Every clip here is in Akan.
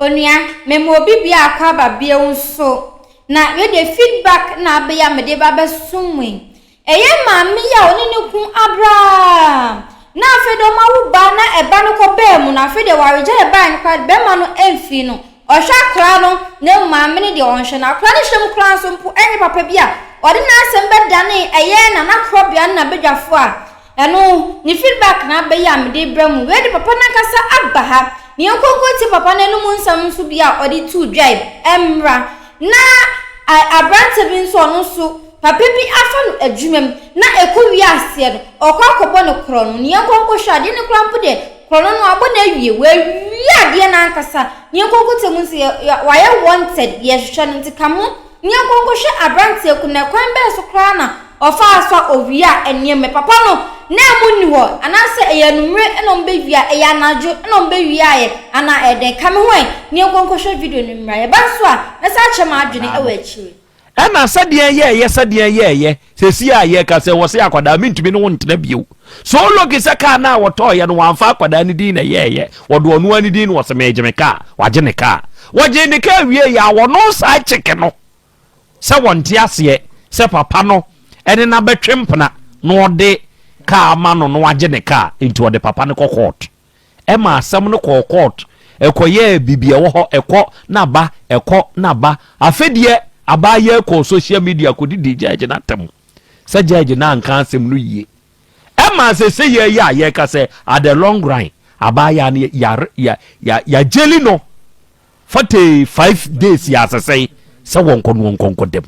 Onua, mema obi biako aba bio nso, na wei deɛ feedback na abɛyɛ a mede ba bɛsom mo yi. Ɛyɛ maame yi a ɔne ne kun abraa na afei deɛ ɔma wo ba na ɛba no kɔ bɛɛ mu no afei deɛ waregya ɛbaa no koraa bɛrima no ɛmfii no ɔhwɛ akora no na emu maame no deɛ ɔnhwɛ no akora no hyɛ mu koraa nso mpo ɛnyɛ papa bi a ɔde n'asɛm bɛdane ɛyɛ nana korɔbea no n'abadwafoɔ a Ɛno, ne feedback na abɛyɛ a mede rebrɛ mo. Wei de papa no ankasa aba ha. Na yɛnkɔ nkɔtie papa no anom nsɛm nso bi a ɔde too dwae. Ɛmmra. Na aberanteɛ bi nso ɔno nso, papa bi afa no adwuma mu. Na ɛkɔ wie aseɛ no, ɔkɔ akɔbɔ no korɔno. Na yɛnkɔ nkɔhwɛ adeɛ no koraa mpo deɛ, korɔno no wabɔ no awie. Wawie adeɛ no ankasa. Na yɛnkɔ nkɔtie mu nso, wayɛ wanted, yɛhwehwɛ no. Nti ka mo. Yɛnkɔ nkɔhwɛ aberanteɛ ko no, ɛkwan bɛn so koraa na ɔfaa so a ɔwiaa nneɛma? Papa no, na ɛmo nni hɔ, anaasɛ ɛyɛ anwummere na ɔmbɛwia, ɛyɛ anadwo na ɔmbɛwiaeɛ, anaa ɛyɛ dɛn? Ka me ho ɛ, na yɛnkɔ nkɔhwɛ video no mmra. Yɛba nso a, mɛsan akyerɛ m'adwene wɔ akyire. Ɛna sɛdeɛ yɛɛyɛ sɛdeɛ yɛɛyɛ sɛsi a yɛka sɛ wɔse akwadaa mentumi ne wo ntena bio so loki sɛ kaa no a wɔtɔɔyɛ no wɔamfa akwadaa no din na ɛyɛɛyɛ wɔde ɔno ara ne din na wɔse megye me kaa wagye ne kaa wɔgye ne kaa wie yɛ a wɔno saa kyeke no sɛ wɔnte aseɛ sɛ papa no ɛne no abɛtwe mpena na ɔde kaa ama no na wagye ne kaa nti ɔde papa no kɔ court Ɛma asɛm no kɔɔ court, ɛkɔyɛɛ biribi ɛwɔ hɔ, ɛkɔ na ba, ɛkɔ na ba. Afe deɛ abaayewa kɔɔ social media kɔdidii judge no atɛm sɛ judge no anka asɛm no yie. Ɛma sese yɛ yi a yɛka sɛ at the long run abaayewa no yare ya ya yɛagyeli no 45 days yɛ asesɛe sɛ wɔnkɔ no wɔnkɔ nkɔdam.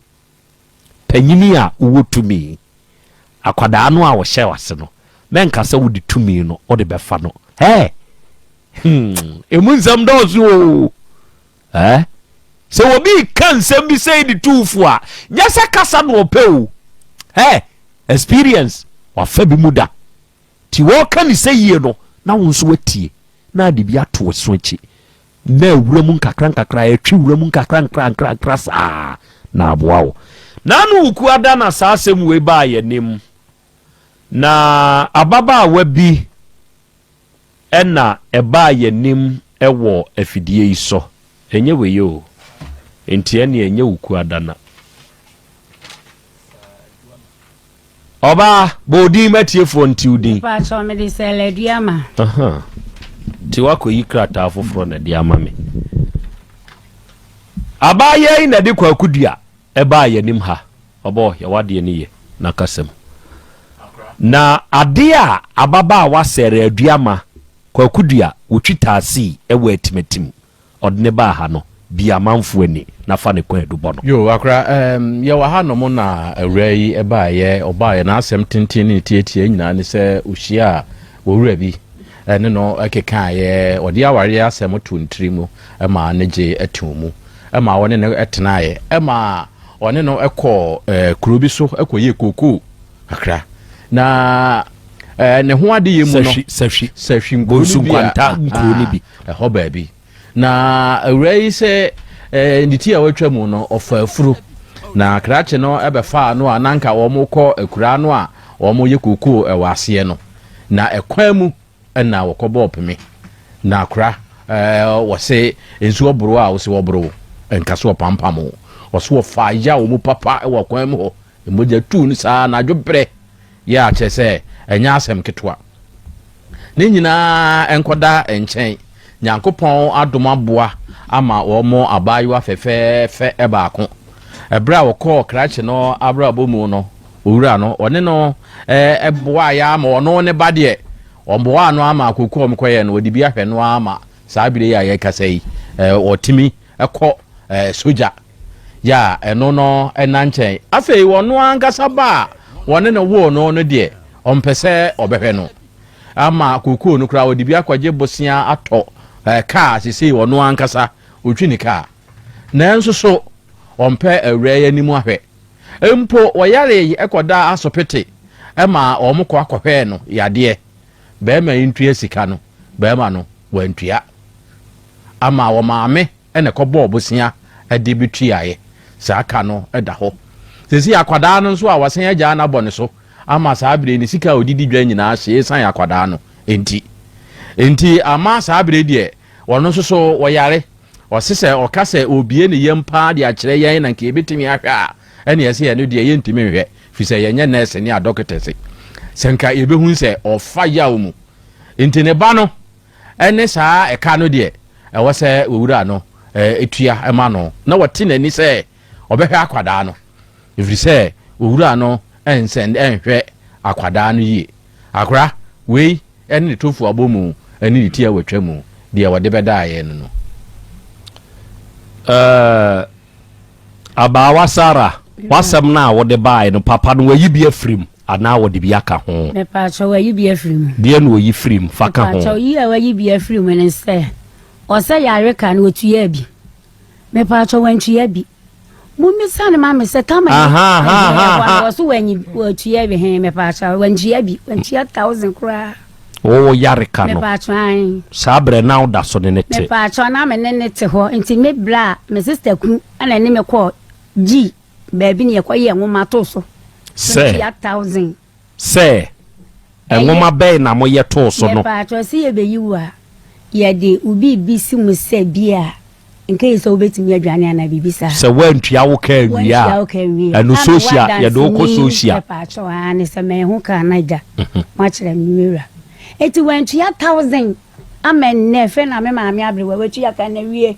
Panyini a wowɔ tumi, akwadaa no a ɔhyɛ w'ase no, mɛnka sɛ wode tumi no wode bɛfa no. Hɛɛ! Hmm, emu nsɛm dɔɔso o. Eh? Sɛ obi ka nsɛm bi sɛi de tu fo a, nyɛ sɛ kasa na ɔpɛ o. Hɛɛ, experience, wafa bi mu da. Nti wɔka ne sɛ yie no, na wo nso watie, na ade bi ato wo so akyi. Na awura mu nkakrankakra, ɛtwe wura mu nkakrankrakra saa na aboa wo. Naano Wukuada na saa asɛm wei baa yɛn anim. Na ababaawa bi na ɛbaa yɛn anim wɔ afidie yi so. Ɛnyɛ wei o. Nti ɛneɛ ɛnyɛ Wukuada na. Ɔbaa, bɔ wo din ma atiefoɔ nte wo din. Mepakyɛw, mede Sɛlɛ Aduama. Aha. Nti woakɔyi krataa foforɔ na de ama me. Abaayewa yi na ɛde Kwaku Dua ɛbaa yɛn anim ha. Ɔbɔ, yɛ w'adeɛ no yie na kasa mu. Na adeɛ a ababaawa Sɛlɛ Aduama, Kwaku Dua, wɔtwi taasii wɔ Atimatim Ɔde no baa ha no, bue amanfoɔ ani na fa ne kwaadu bɔ no. Yoo akora ehm yɛwɔ ha nom na awuraa yi baeɛ, ɔbaeɛ n'asɛm tenten ne ne tiatia nyinaa ne sɛ ɔhyiaa owura bi ne no kekaeɛ, ɔde awareɛ asɛm too ne tiri mu maa no gye too mu ma ɔne no tenaeɛ ma ɔne no kɔɔ kuro bi so kɔyɛɛ kookoo kakra na ne ho adeyɛ mu no Sahwi, sahwi, sahwi nkuro no bi a Bonsu-Nkwanta nkuro no bi. Ɛhɔ baabi. Na awuraa yi sɛ ne ti a watwa mu no, ɔfa afuro. Na krakye no bɛfaa no a na anka wɔrekɔ akuraa no a wɔyɛ kookoo wɔ aseɛ no. Na ɛkwan mu na wɔkɔbɔɔ peme. Na akora wɔse nsuo boro a wose wɔboro wo, nka so wɔpampam wo. Wɔse wɔfaa yaw mu papa wɔ kwan mu hɔ. Mogya tuu no saa anadwo berɛ yɛ a kyerɛ sɛ ɛnyɛ asɛm ketewa. Ne nyinaa nkɔda nkyɛn, Nyankopɔn adom aboa ama wɔn abaayewa fɛfɛɛfɛ baako. Ɛberɛ a wɔkɔɔ krakye no abrabɔ mu no, owura no, ɔne no boaeɛ ara ma ɔno ne ba deɛ, ɔboaa no ara ma akokoɔ a wɔkɔyɛɛ no, wɔde bi ahwɛ no ara ma saa berɛ yi a yɛrekasa yi, ɔtumi kɔ sogya. Yɛ a ɛno no nna nkyɛn. Afei ɔno ankasa ba a wɔne no woo no no deɛ, ɔmpɛ sɛ ɔbɛhwɛ no. Ama kookoo no koraa, ɔde bi akɔgye bosea atɔ kaa, seesei ɔno ankasa ɔtwi ne kaa. Nanso so ɔmpɛ awuraa yi anim ahwɛ. Mpo ɔyaree kɔdaa asopete ma wɔkɔ akɔhwɛɛ no yadeɛ. Barima yi ntua sika no, barima no wantua. Ama wɔmaame na ɛkɔbɔɔ bosea de bɛtuaeɛ. Saa ka no da hɔ. Seesei akwadaa no nso a wɔasan agyaa no abɔ ne so ama saa berɛ yi ne sika a ɔde di dwa nyinaa hye ɛsiane akwadaa no nti. Enti ama saa berɛ yi deɛ ɔno nso so ɔyare. Ɔse sɛ ɔka sɛ ɔrebue ne yam paa de akyerɛ yɛn na nka yɛbɛtumi ahwɛ a, ɛne ɛse ɛno deɛ yɛntumi nhwɛ, firi sɛ yɛnyɛ nɛɛse ne adɔkotɛse. Sɛ nka yɛbɛhunu sɛ ɔfa yaw mu. Nti ne ba no ne saa ɛka no deɛ ɛwɔ sɛ owura no tua ma no na wɔte n'ani sɛ ɔbɛhwɛ akwadaa no, ɛfiri sɛ owura no nsɛ nhwɛ akwadaa no yie. Akora wei ne ne tofu abɔ mu ne ne ti a watwa mu deɛ wɔde bɛdaeɛ no no. Uh, abaawa Sara, w'asɛm no a wode baeɛ no, papa no wayi bi afiri mu anaa wɔde bi aka ho? Mepaakyɛw, wayi bi afiri mu. Deɛ na oyi firi mu fa ka ho. Mepaakyɛw, yi a wayi bi afiri mu ne sɛ ɔsɛ yare ka no otua bi. Mepaakyɛw, wantua bi. Mummisa no ma me sɛ kama yi ɛboa no wɔ so wanyi watua bi he. Mepaakyɛw, wantua bi, wantua 1000 koraa. Wɔwɔ yare ka no. Mepaakyɛw, ae. Saa berɛ na woda so ne ne te? Mepaakyɛw, na me ne ne te hɔ nti me bra me sister kunu ɛna ne me kɔɔ gyi baabi ne yɛkɔ yɛ nwoma too so. Sɛ. Tua 1000. Sɛ, nwoma bɛn na moyɛ too so no? Mepaakyɛw, sɛ yɛbɛyi wo a, yɛde wo biribi si mu sɛ bi a, nka yi sɛ wobɛtumi adwane anaa biribi saa. Sɛ woantua wo ka anwie a, Woantua wo ka anwie a, ɛno ama sosia, yɛde wo kɔ w'adanseni, sosia. Mepaakyɛw, aane, sɛ manhu ka a na agya, moakyerɛ me, me wura. Enti wantua 1000 ama nnɛ, afei na me maame aberewa, watua ka no awie.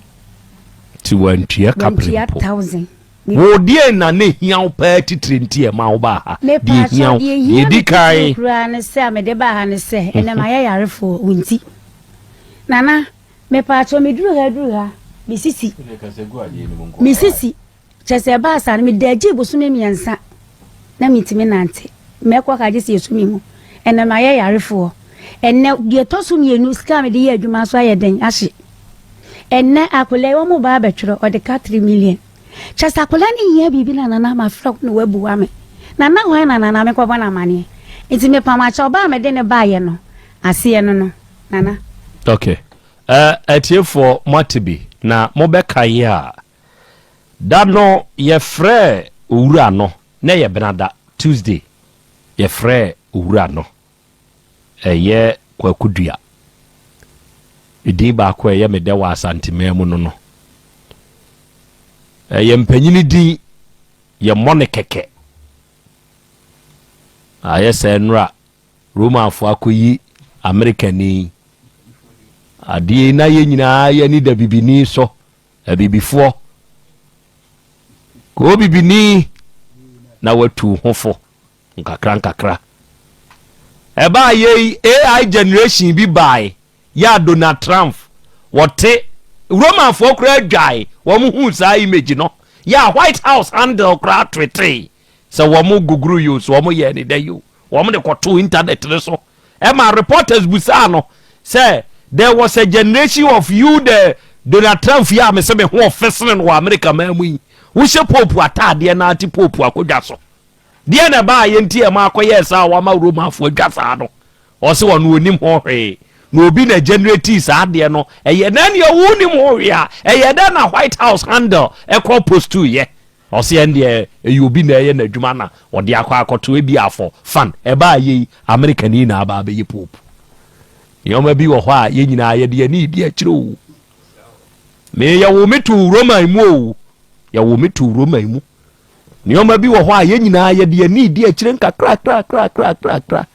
Nti wantua kapre Wantua mpo. 1000. Wo deɛn na na ɛhia wo paa titire nti a ɛma wobaa ha? Deɛ Mepaakyɛw, ɛhia wo, deɛ deɛ ɛhia ɛdi me titire kan. koraa ne sɛ a mede baa ha ne sɛ, ɛnnɛ mayɛ yarefoɔ, wo nti. Nana, mepaakyɛw, meduru ha aduru ha, me sisi, me sisi, kyerɛ sɛ ɛbaa saa no, meda agyee bosome mmiɛnsa na mentumi nante. Mɛkɔ ka gye sɛ yɛsu me mu. Ɛnnɛ mayɛ yarefoɔ. Ɛnnɛ, deɛ ɛtɔ so mmienu, sika a mede yɛ adwuma nso ayɛ dɛn? Ahye. Ɛnnɛ, akwadaa yi, wɔn ba abɛtwerɛ, ɔde ka 3 million. Kyerɛ sɛ akwadaa no hia biribi na Nana mafrɛ wo na woabua me. Nana hwan na Nana mekɔbɔ no amaneɛ? Nti mepam akyɛ ɔbaa a mede no baeɛ no aseɛ no no Nana. Ok. Eh, atiefoɔ moate bi na mobɛkae a, da no yɛfrɛɛ owura no, na ɛyɛ Benada, Tuesday, yɛfrɛɛ owura no. Ɛyɛ Kwaku Dua. Edin baako a ɛyɛ me dɛ wɔ Asanteman mu no no. Ɛyɛ mpanyini din, yɛmmɔ no kɛkɛ. Ayɛ sɛ nnora Romanfoɔ akɔyi Amerikani. Adeɛ yi na yɛn nyinaa yɛn ani da bibini so, abibifoɔ. Kɔɔ bibini na watu ho fo. Nkakrankakra. Ɛbaa yei AI generation bi baae yɛ a Donald Trump wɔte Romanfoɔ koraa dwae wɔn huu saa image no yɛ a White House handle koraa twetee sɛ wɔn guguru yi o so wɔn yɛɛ ne dɛ yi o wɔn de kɔtoo internet no so ɛma reporters busaa no sɛ there was a generation of you the Donald Trump yi a mese me ho ɔfɛ sene no wɔ America man mu yi wohyɛ Pope ataadeɛ na ate Pope akɔdwa so Deɛn na ɛbaeɛ nti a ɛma akɔyɛɛ saa a wama Romafoɔ adwa saa no? Ɔse ɔno ɔnim ho hwee. Na obi na generatii saa adeɛ no. Ɛyɛ na ɛneɛ wonim ho hwee a, ɛyɛ dɛn na White House handle ɛkɔ postuu yɛ? Ɔse ɛndeɛ ɛyɛ obi na ɛyɛ n'adwuma na ɔde akɔ akɔto ebia for fun. Ɛbaa yei, Amerikani na aba abɛyɛ Pope. Nneɛma bi wɔ hɔ a yɛn nyinaa yɛde yɛn ani redi akyire o. Me yɛwoo me too Roman mu o. Yɛwoo me too Roman mu. Nneɛma bi wɔ hɔ a yɛn nyinaa yɛde yɛn ani redi akyire nkakrakrakrakrakra.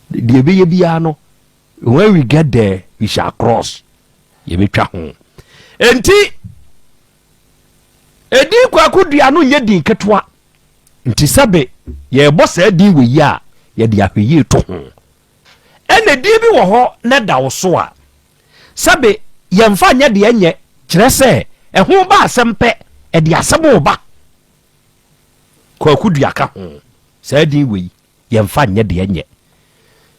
Deɛ ɛbɛyɛ biara no, when we get there, we shall cross. Yɛbɛtwa ho. Enti, edin Kwaku Dua no nyɛ din ketewa. Nti sɛbe yɛrebɔ saa din wɔ yi a, yɛde ahwɛyie to ho. Ɛna din bi wɔ hɔ na ɛda wo so a, sɛbe yɛmfa nyɛ deɛ ɛnyɛ, kyerɛ sɛ ɛho ba asɛm pɛ, ɛde asɛm reba. Kwaku Dua ka ho, saa din wei, yɛmfa nyɛ deɛ ɛnyɛ.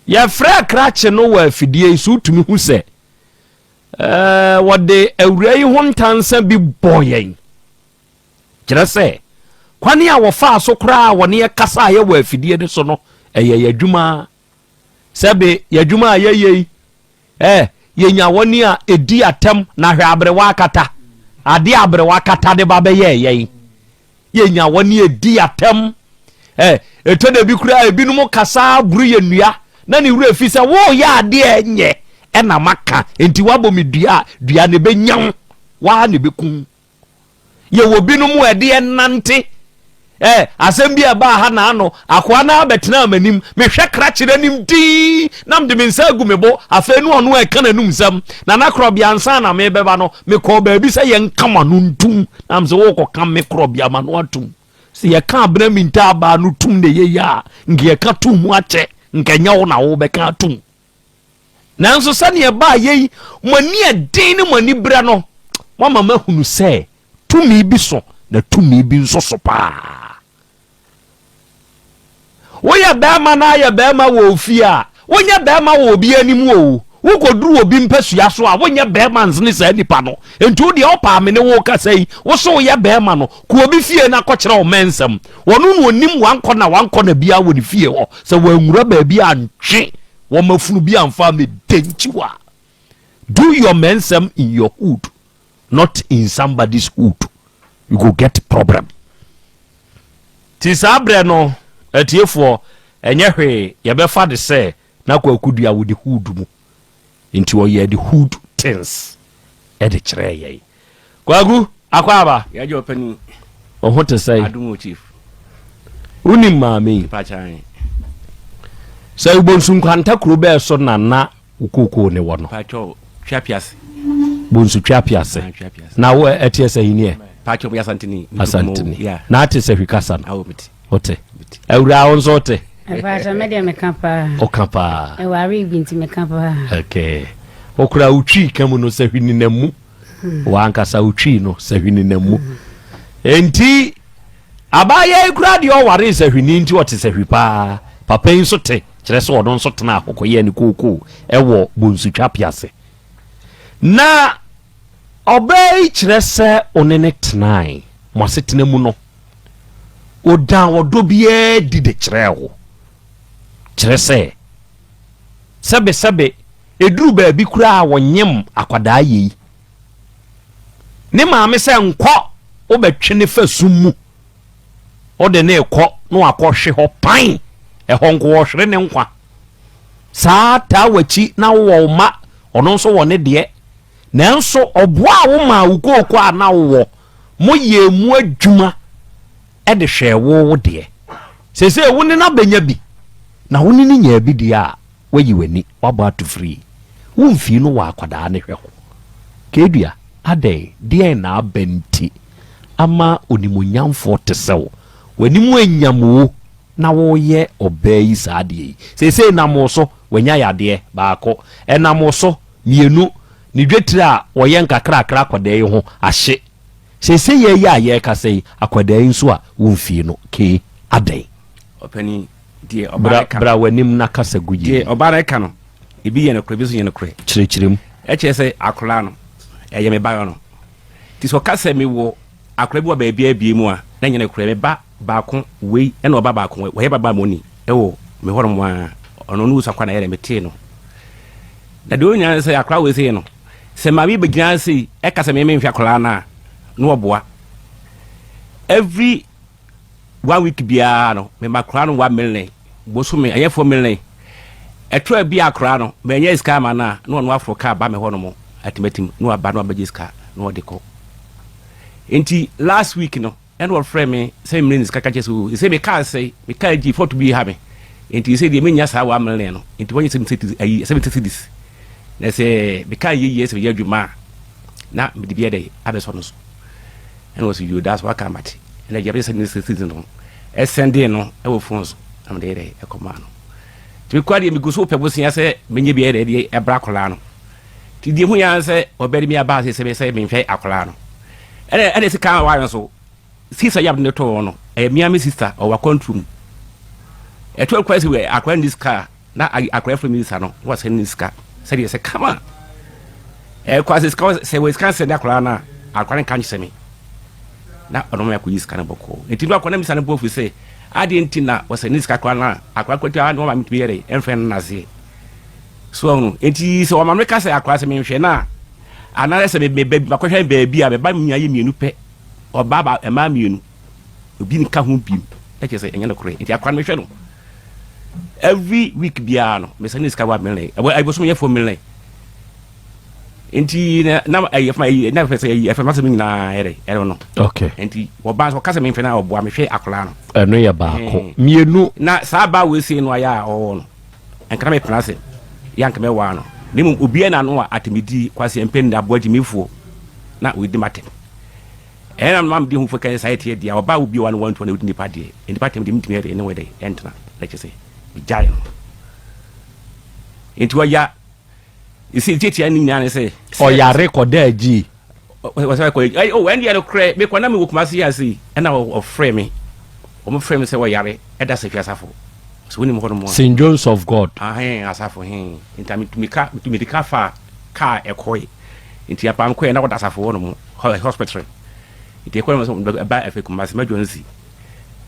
Yɛfrɛɛ krakye no wɔ afidie yi so, wotumi hu sɛ ɛɛ wɔde awura yi ho ntansa bi bɔɔ yɛn. Kyerɛ sɛ, kwane a wɔfaa so koraa a wɔne yɛ kasaeɛ wɔ afidie no so no, ɛyɛ yɛn adwuma. Sɛbe yɛn adwuma a yɛyɛ yi, eh, yɛnya wɔne a ɛdi atɛm na hwɛ aberewa akata. Adeɛ a aberewa akata de ba bɛyɛɛ yɛn. Yɛnya wɔne a ɛdi atɛm. Eh, ɛtɔ da bi koraa ebinom kasa boro yɛ nnua na ne werɛ fi sɛ woyɛ adeɛ a ɛnyɛ ɛna maka nti woabɔ me dua a dua no ɛbɛnya wo. Waa na ɛbɛku wo. Yɛwɔ binom a ɛdeɛ nante. Eh, asɛm bi a ɛbaa ha na ano, akoa no abɛtenaa m'anim, mehwɛ krakye no anim dinn, na mede me nsa agu me bo, afei ne ɔno ɛka n'anum nsɛm. Nana Korɔbea, ansa na mebɛba no, mekɔɔ baabi sɛ yɛnka m'ano ntum, na mesɛ wokɔka me Korɔbea m'ano atum. Sɛ yɛka abena mintaa baa no tum na ɛyɛ yie a, nka yɛka tum mu akyɛ, nka ɛnyɛ wo na wobɛka atum. Nanso sɛnea ɛbaa yei, mo ani ɛden ne mo ani berɛ no, moama mahunu sɛ tumi bi so na tumi bi nso so paa. Woyɛ bɛrima na ayɛ bɛrima wɔ ofie a, wonyɛ bɛrima wɔ obi anim o. Wokɔduru obi mpasua so a, wonyɛ bɛrima nsene saa nipa no. Enti wo deɛ ɔpaa me ne wo kasa yi, wo so woyɛ bɛrima no, kɔ obi fie na kɔkyerɛ wo mɛnsɛm. Ɔno na ɔnim wankɔ na wankɔ na biara wɔ ne fie hɔ. Sɛ wanwura baabi antwe wɔn afunu bi amfa ammɛda nkyiwa. Do your mɛnsɛm in your hood, not in somebody's hood. You go get problem. Ti saa berɛ no, atiefoɔ, ɛnyɛ hwee, yɛbɛfa de sɛ na Kwaku dua wɔ ne hood mu. Nti ɔyɛɛ the hood things ɛde kyerɛɛ yɛn. Kwaku, akɔ aba. Yɛagye ɔpanin. Wo ho te sɛn? Adom o chief. Wonim maame yi? Mpakyɛw. Sɛ Bonsu Nkwanta kuro bɛɛ so na na wo kookoo ne wɔ no? Mpakyɛw, Tweapease. Bonsu Tweapease. Ah, Tweapease. Na wo ɛteɛ sɛ yi neɛ? Mpakyɛw, meyɛ Asanteni. Asanteni. Yeah. Na ate sɛ hwi kasa no? Awo mete. Wote? Awuraa wo nso wote? Mpakyɛw, me deɛ meka paa. Woka paa. Ɛware bi nti meka paa. Okay. Wokora wo twi ka mu no sɛ hwi nenam mu. Wankasa wo twi no sɛ hwi nenam mu. Enti abaayewa yi koraa deɛ ɔwaree sɛ hwini nti ɔte sɛ hwi paa. Papa yi nso te kyerɛ sɛ ɔno nso tena hɔ kɔyɛɛ ne kookoo ɛwɔ Bonsutwa Piase. Na ɔbaa yi kyerɛ sɛ ɔne ne tenae mo asetena mu no ɔdaa ɔdɔ biara di de kyerɛɛ wo. Kyerɛ sɛ sɛbesɛbe ɛduru baabi koraa a wɔnyem akwadaa yei. Ne maame sɛ nkɔ wobɛtwe ne fa sum mu. Wode ne rekɔ na wakɔhwe hɔ pan. Ɛhɔ nko wɔhwere ne nkwa. Saa taa w'akyi na wowɔ wo mma, ɔno nso wɔ ne deɛ. Nanso ɔboaa wo maa wo kooko a na wowɔ, moyɛɛ mu adwuma de hwɛɛ wo wo deɛ. Seesei wo ne no abɛnya bi, na wo ne no nyaa bi deɛ a, woayi w'ani, woabɔ ato firii. Wo mfii no wɔ akwadaa no hwɛ ho. Keedua, adɛn, deɛn na aba nti ama onimuonyamfoɔ te sɛ wo, w'anim anyam wo na woreyɛ ɔbaa yi saa adeɛ yi? Seesei nam wo so, wanya yadeɛ, baako. Ɛnam wo so, mmienu, ne dwetire a wɔyɛ nkakrakra akwadaa yi ho ahye. Seesei yi a yɛrekasa yi, akwadaa yi nso a womfii no, kee, adɛn? Ɔpanin, deɛ ɔbaa Bra, no ka bra w'anim na kasa gu yie. Deɛ ɔbaa no ka no, ebi yɛ nokorɛ, ebi nso nyɛ nokorɛ. Kyerɛkyerɛ mu. Ɛkyerɛ sɛ akwadaa no, ɛyɛ me ba no. Nti sɛ ɔka sɛ mewɔ akwadaa bi wɔ baabi abie mu a, na ɛnyɛ nokorɛ. Me ba baako wei ɛna ɔba baako wei, wɔyɛ ba mɔni ɛwɔ me hɔnom a, ɔno no wusu akwadaa na ɛyɛ dɛ metee no. Na deɛ ɔnya ne sɛ akwadaa wei sei no, sɛ maame yi bɛgyina sei ɛka sɛ me menhwɛ akwadaa no a, na ɔboa. Every one week biara no mema akwadaa no 1 million bosome, ɛnyɛ 4 million. Ɛtɔ bi akwadaa no mɛnyɛ sika ama no a, na ɔno aforo kaa ba me hɔ nom atimatim na waba na wabɛgye sika na ɔde kɔ. Nti last week no ɛna ɔfrɛ me sɛ mmiri ne sika ka kyerɛ sɛ o sɛ me kaa sɛ me kaa gyi fɔto bi ha me, nti sɛ deɛ menya saa 1 million no, nti wɔnyɛ sɛ ayi 70 cedis na sɛ me kaa yie yie sɛ meyɛ adwuma a na mede bi ɛdɛ abɛsɔ no so. Ɛna ɔsɛ yoo, that's waka mate. Ɛna gya bɛyɛ 70 cedis no ɛsɛnde no ɛwɔ phone so na mede yɛ ɛkɔmaa no. Nti mekɔ adeɛ megu so pɛ bosea sɛ menyɛ bi ɛdɛ deɛ ɛbra akwadaa no. Nti deɛ hu yɛn sɛ ɔbɛde mi aba ase sɛ sɛ menhwɛ akwadaa no. Ɛna sika a wayɛ nso sisa yɛ abde tɔɔ no, ɛyɛ mia me sister ɔwɔ akwantuo mu. Ɛto akwa sɛ akwadaa ne sika na akwadaa fɛ mi sisa no na wasɛn ne sika sɛdeɛ sɛ kama ɛkɔ ase sika sɛ wɔ sika sɛ ne akwadaa no a akwadaa no nka nkyerɛ me na ɔno ma akɔyi sika no bɔkɔɔ. Nti no akwadaa no misa no bɔ fi sɛ adeɛ nti na wɔsɛ ne sika akwadaa no a akwadaa kɔtua na wɔma metumi yɛ dɛ ɛmfrɛ no naseɛ so ɔno. Nti sɛ wɔma me ka sɛ akwadaa sɛ menhwɛ no a anaasɛ sɛ meba makɔhwɛ baabi a meba nyinaa yɛ mmienu pɛ, ɔbaa ba mmaa mmienu, obi nka ho biem, na kyerɛ sɛ ɛnyɛ nokorɛ. Nti akwadaa no mehwɛ no every week biara no mesɛ ne sika 1 million, ɛbɔ ɛbɔsom yɛ 4 million. Nti na na ɛyɛ fama ɛyɛ na fɛ sɛ ɛyɛ fama sɛ mi nyinaa yɛrɛ ɛrɛ no. Okay. Nti wɔba nso ɔka sɛ mi nfɛ na ɔboa mi hwɛ akwadaa no. Ɛno yɛ baako. Mmienu. Na saa baa wei sei no ayɛ a ɔwɔ no nka na mi pena ase yɛ anka mɛ waa no na mmom obiara na ano a atemidi kwasi mpɛ nda aboa gyimifoɔ na ɔdi ma tɛm ɛna no maame di ho fo kɛn saa ɛteɛ deɛ ɔbaa obi wa no wantu na ɔdi nipa deɛ nipa tɛm deɛ mentumi ɛde ne wɔ dɛ ɛntena na kyɛ sɛ gyae no nti ɔya Esi tiatia ne nyinaa ne sɛ. Ɔyare kɔda agyi. Ɔsɛ kɔ ɛyi o ɛndeɛ no korɛ mekɔ na mewɔ Kumasi ase yi ɛna ɔfrɛ me wɔn frɛ me sɛ ɔyare ɛda sɛ asafo so wonim hɔ nom a. St John's of God. Ahɛn asafo hɛn nti metumi ka metumi de ka fa kaa ɛkɔe nti apa mekɔɛ na ɔda asafo hɔ nom hospital nti ɛkɔɛ no sɛ ɛba ɛfɛ Kumasi mɛdwo nsi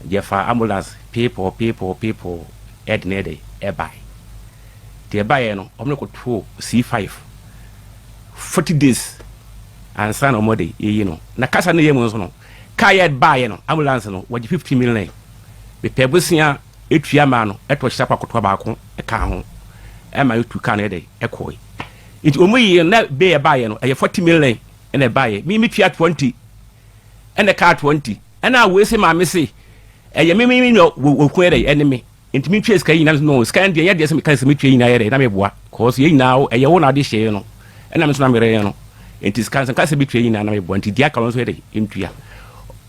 deɛ fa ambulance peepɔ peepɔ peepɔ ɛde ne ɛde ɛbae. Deɛ ɛbaeɛ no, wɔn de kɔtoo C5 40 days ansa na wɔde yɛyi no. Na kasa no yɛ mu nso no, kaa yɛ baeɛ no, ambulance no, wɔgye 15 million. Mepɛ bosea etua maa no, ɛtɔ hyɛ akɔ akotoa baako ɛka ho, ɛma yɛtu kaa no yɛde ɛkɔe. Nti wɔn yi no, na bee ɛbaeɛ no, ɛyɛ 40 million ɛna ɛbaeɛ. Me metua 20, ɛna kaa 20. Ɛna wei se maame se, ɛyɛ me me me na wɔku yɛ dɛ ɛne me. Nti me tua sika yi nyinaa no sika no deɛ ɛnyɛ deɛ sɛ meka sɛ metua nyinaa yɛ dɛ na meboa cause yɛn nyinaa ɛyɛ wo na ade hyɛɛ no ɛna me nso na mereyɛ no nti sika nso nka sɛ metua nyinaa na meboa nti deɛ aka no nso yɛ dɛ ntua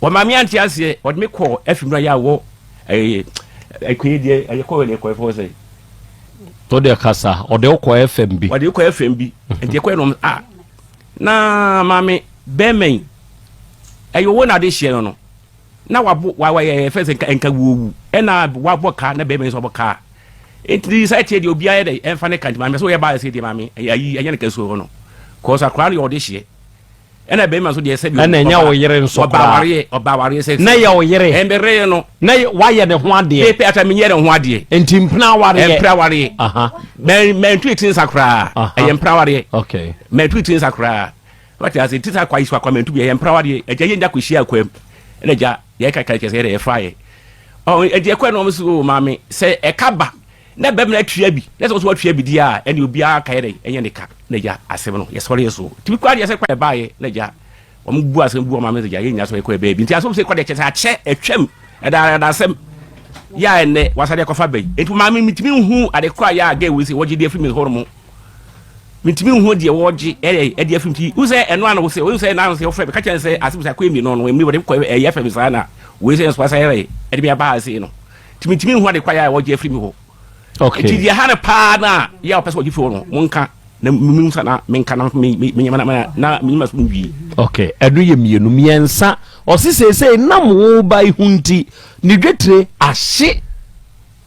wɔma me ante aseɛ wɔde me kɔɔ afim no yɛ awɔ ɛyɛ ɛkɔyɛ deɛ ɛyɛ kɔɔ deɛ kɔɛ fɔ sɛ o deɛ kasa ɔde wokɔ fm bi wɔde kɔ fm bi nti ɛkɔɛ no a na maame bɛrima yi ɛyɛ wo na ade hyɛɛ no no na wabo wa wa yɛ fɛ sɛ nka nka wuowu ɛna wabɔ kaa na bɛrima yi nso wabɔ kaa nti sɛ ɛteɛ deɛ obiara yɛ dɛ ɛnfa ne ka nti maame sɛ wɔyɛ baa sɛ deɛ maame ayi ɛnyɛ ne kasuo hɔ no kɔɔso akora no yɛ ɔde hyeɛ ɛna bɛrima nso deɛ sɛ bi ɛna ɛnyɛ wo yere nso ɔba awareɛ ɔba awareɛ sɛ na yɛ wo yere ɛmbɛrɛ no na wayɛ ne ho adeɛ pɛpɛ ata menyɛ ne ho adeɛ nti mpena awareɛ mpena awareɛ mɛ mɛntu eti nsa koraa ɛyɛ mpena awareɛ okay mɛntu eti nsa koraa Wate ase? Nti saa kwayi so akwamɛntu bi ɛyɛ mprawa deɛ agya yɛ nya kɔhyia akwam ɛna agya yɛ kaka kyɛ sɛ yɛde ɛfa yɛ ɔn agya ɛkɔ ɛna wɔn so o maame sɛ ɛka ba na bɛm na atua bi na sɛ wɔn so atua bi deɛ a ɛne obiara ka yɛ dɛ ɛnyɛ ne ka na agya asɛm no yɛsɔre yɛ so tumi kɔ adeɛ sɛ kɔ ɛbaa yɛ na agya wɔn bu asɛm bu wɔn maame sɛ agya yɛ nya so ɛkɔ ɛbɛɛ bi nti asɛm sɛ kɔ deɛ kyɛ sɛ akyɛ ɛtwam ɛda ɛda asɛm yɛ a ɛnɛ wasa deɛ kɔfa bɛyi nti maame mitumi nhu ade kɔ a yɛ a gɛ wei sɛ wɔgye deɛ firi mi hɔ nom Mentumi nhu deɛ wɔregye ɛyɛ ɛde afiri nti wohu sɛ ɛno ano sɛ wohu sɛ ɛno ano sɛ wɔfrɛ me ka kyerɛ sɛ asɛm sɛ akɔyɛ mmienu no ɛmi wɔde kɔ ɛyɛ fɛ mi saa na wei sɛ nso asa yɛrɛ ɛde mi aba ha sei no nti mentumi nhu ade kwa yɛ a wɔgye afiri mi hɔ okay nti deɛ ha no paa na yɛ a wɔpɛ sɛ wɔgye firi hɔ no monka na memu sa na menka na me me me na na menyima so nwie. Okay ɛno yɛ mmienu mmiɛnsa ɔse seesei nam wo ba yi ho nti ne dwetire ahye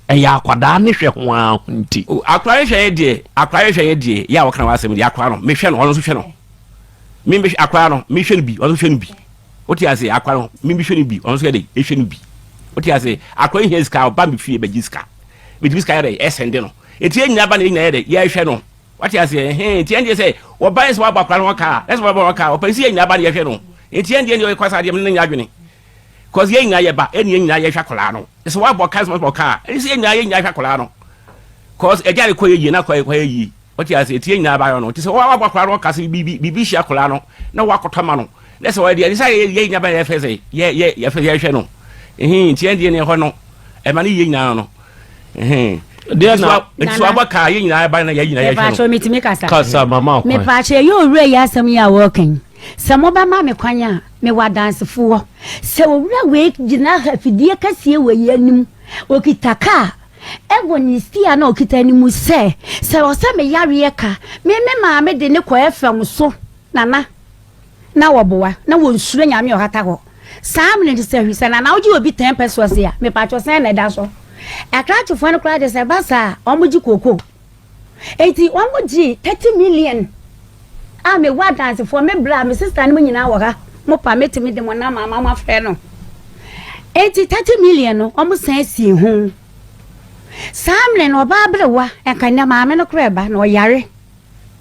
Ɛyɛ akwadaa ne hwɛ ho ara ho nti. O, akwadaa ne hwɛ yɛ deɛ, akwadaa ne hwɛ yɛ deɛ, yɛ a wɔka w'asɛm deɛ, akwadaa no, mehwɛ no, ɔno nso hwɛ no. Me mehwɛ akwadaa no, mehwɛ no bi, ɔno nso hwɛ no bi. Wote ase, akwadaa no, me mehwɛ no bi, ɔno nso yɛ dɛ, ehwɛ no bi. Wote ase, akwadaa yi hia sika, ɔba me fie bɛgye sika. Metumi sika yɛ dɛ, ɛsɛnde no. Eti yɛn nyinaa ba na yɛn nyinaa yɛ dɛ, yɛhwɛ no. Wate ase, ɛhɛn, nti ɛndeɛ sɛ wɔba yɛ sɛ wɔabɔ akwadaa no ho ka a, ɛsɛ wɔabɔ ho ka a, ɔpɛ sɛ yɛn nyinaa ba na yɛhwɛ no. Enti ɛndeɛ deɛ ɔyɛ kwasa deɛ, me ne no nyɛ adwene. Cause yɛn nyinaa yɛ ba ɛna yɛn nyinaa yɛhwɛ akwadaa no. Sɛ wabɔ ka sɛ wabɔ ka a, ɛne sɛ yɛn nyinaa yɛn nyinaa hwɛ akwadaa no. Cause ɛgya de kɔ yɛ yie na kɔ yɛ yie. Ɔte ase eti yɛn nyinaa ba yɛ no. Nti sɛ wabɔ akwadaa no ɔka sɛ biribi biribi hyia akwadaa no na wakɔtɔ ma no. Na sɛ ɔyɛ deɛ ɛne sɛ yɛ yɛn nyinaa ba yɛ fɛ sɛ yɛ yɛ yɛ fɛ yɛhwɛ no. Ehin nti yɛn deɛ ne ɛhɔ no ɛma ne yie nyinaa no. Ehin. Deɛ na nti so abɔ ka yɛn nyinaa ba na yɛn nyinaa yɛhwɛ no. Mepaakyɛw metumi kasa. Kasa mama kwan. Mepaakyɛw ɛyɛ owura yi asɛm yi a wɔreka yi. Sɛ mobɛma me kwan a, mewɔ adansefoɔ. Sɛ owura wei gyina ha afidie kɛseɛ wei anim, ɔkita kaa ɛwɔ ne steer na ɔkita no mu sɛ, sɛ ɔsɛ me yareɛ ka, me me maame de ne kɔ FM so, Nana, na wɔboa, na wɔnsuro Nyame ɔhata hɔ. Saa mene no sɛ hwi sɛ Nana wogye obi 10 pesewas a, mepatwɔ sɛn na ɛda so? Akrakyefoɔ no koraa deɛ sɛ ɛba saa a, wɔgye kookoo. Enti wɔn gyee 30 million a mewɔ adansefoɔ, me bra, me sister no mu nyinaa wɔ ha. Mo pa mɛtumi de mo nam ama mo afrɛ no. Enti 30 million no wɔn san sii ho. Saa mmerɛ no ɔbaa berewa, nka nnɛ maame no koraa ɛba na ɔyare.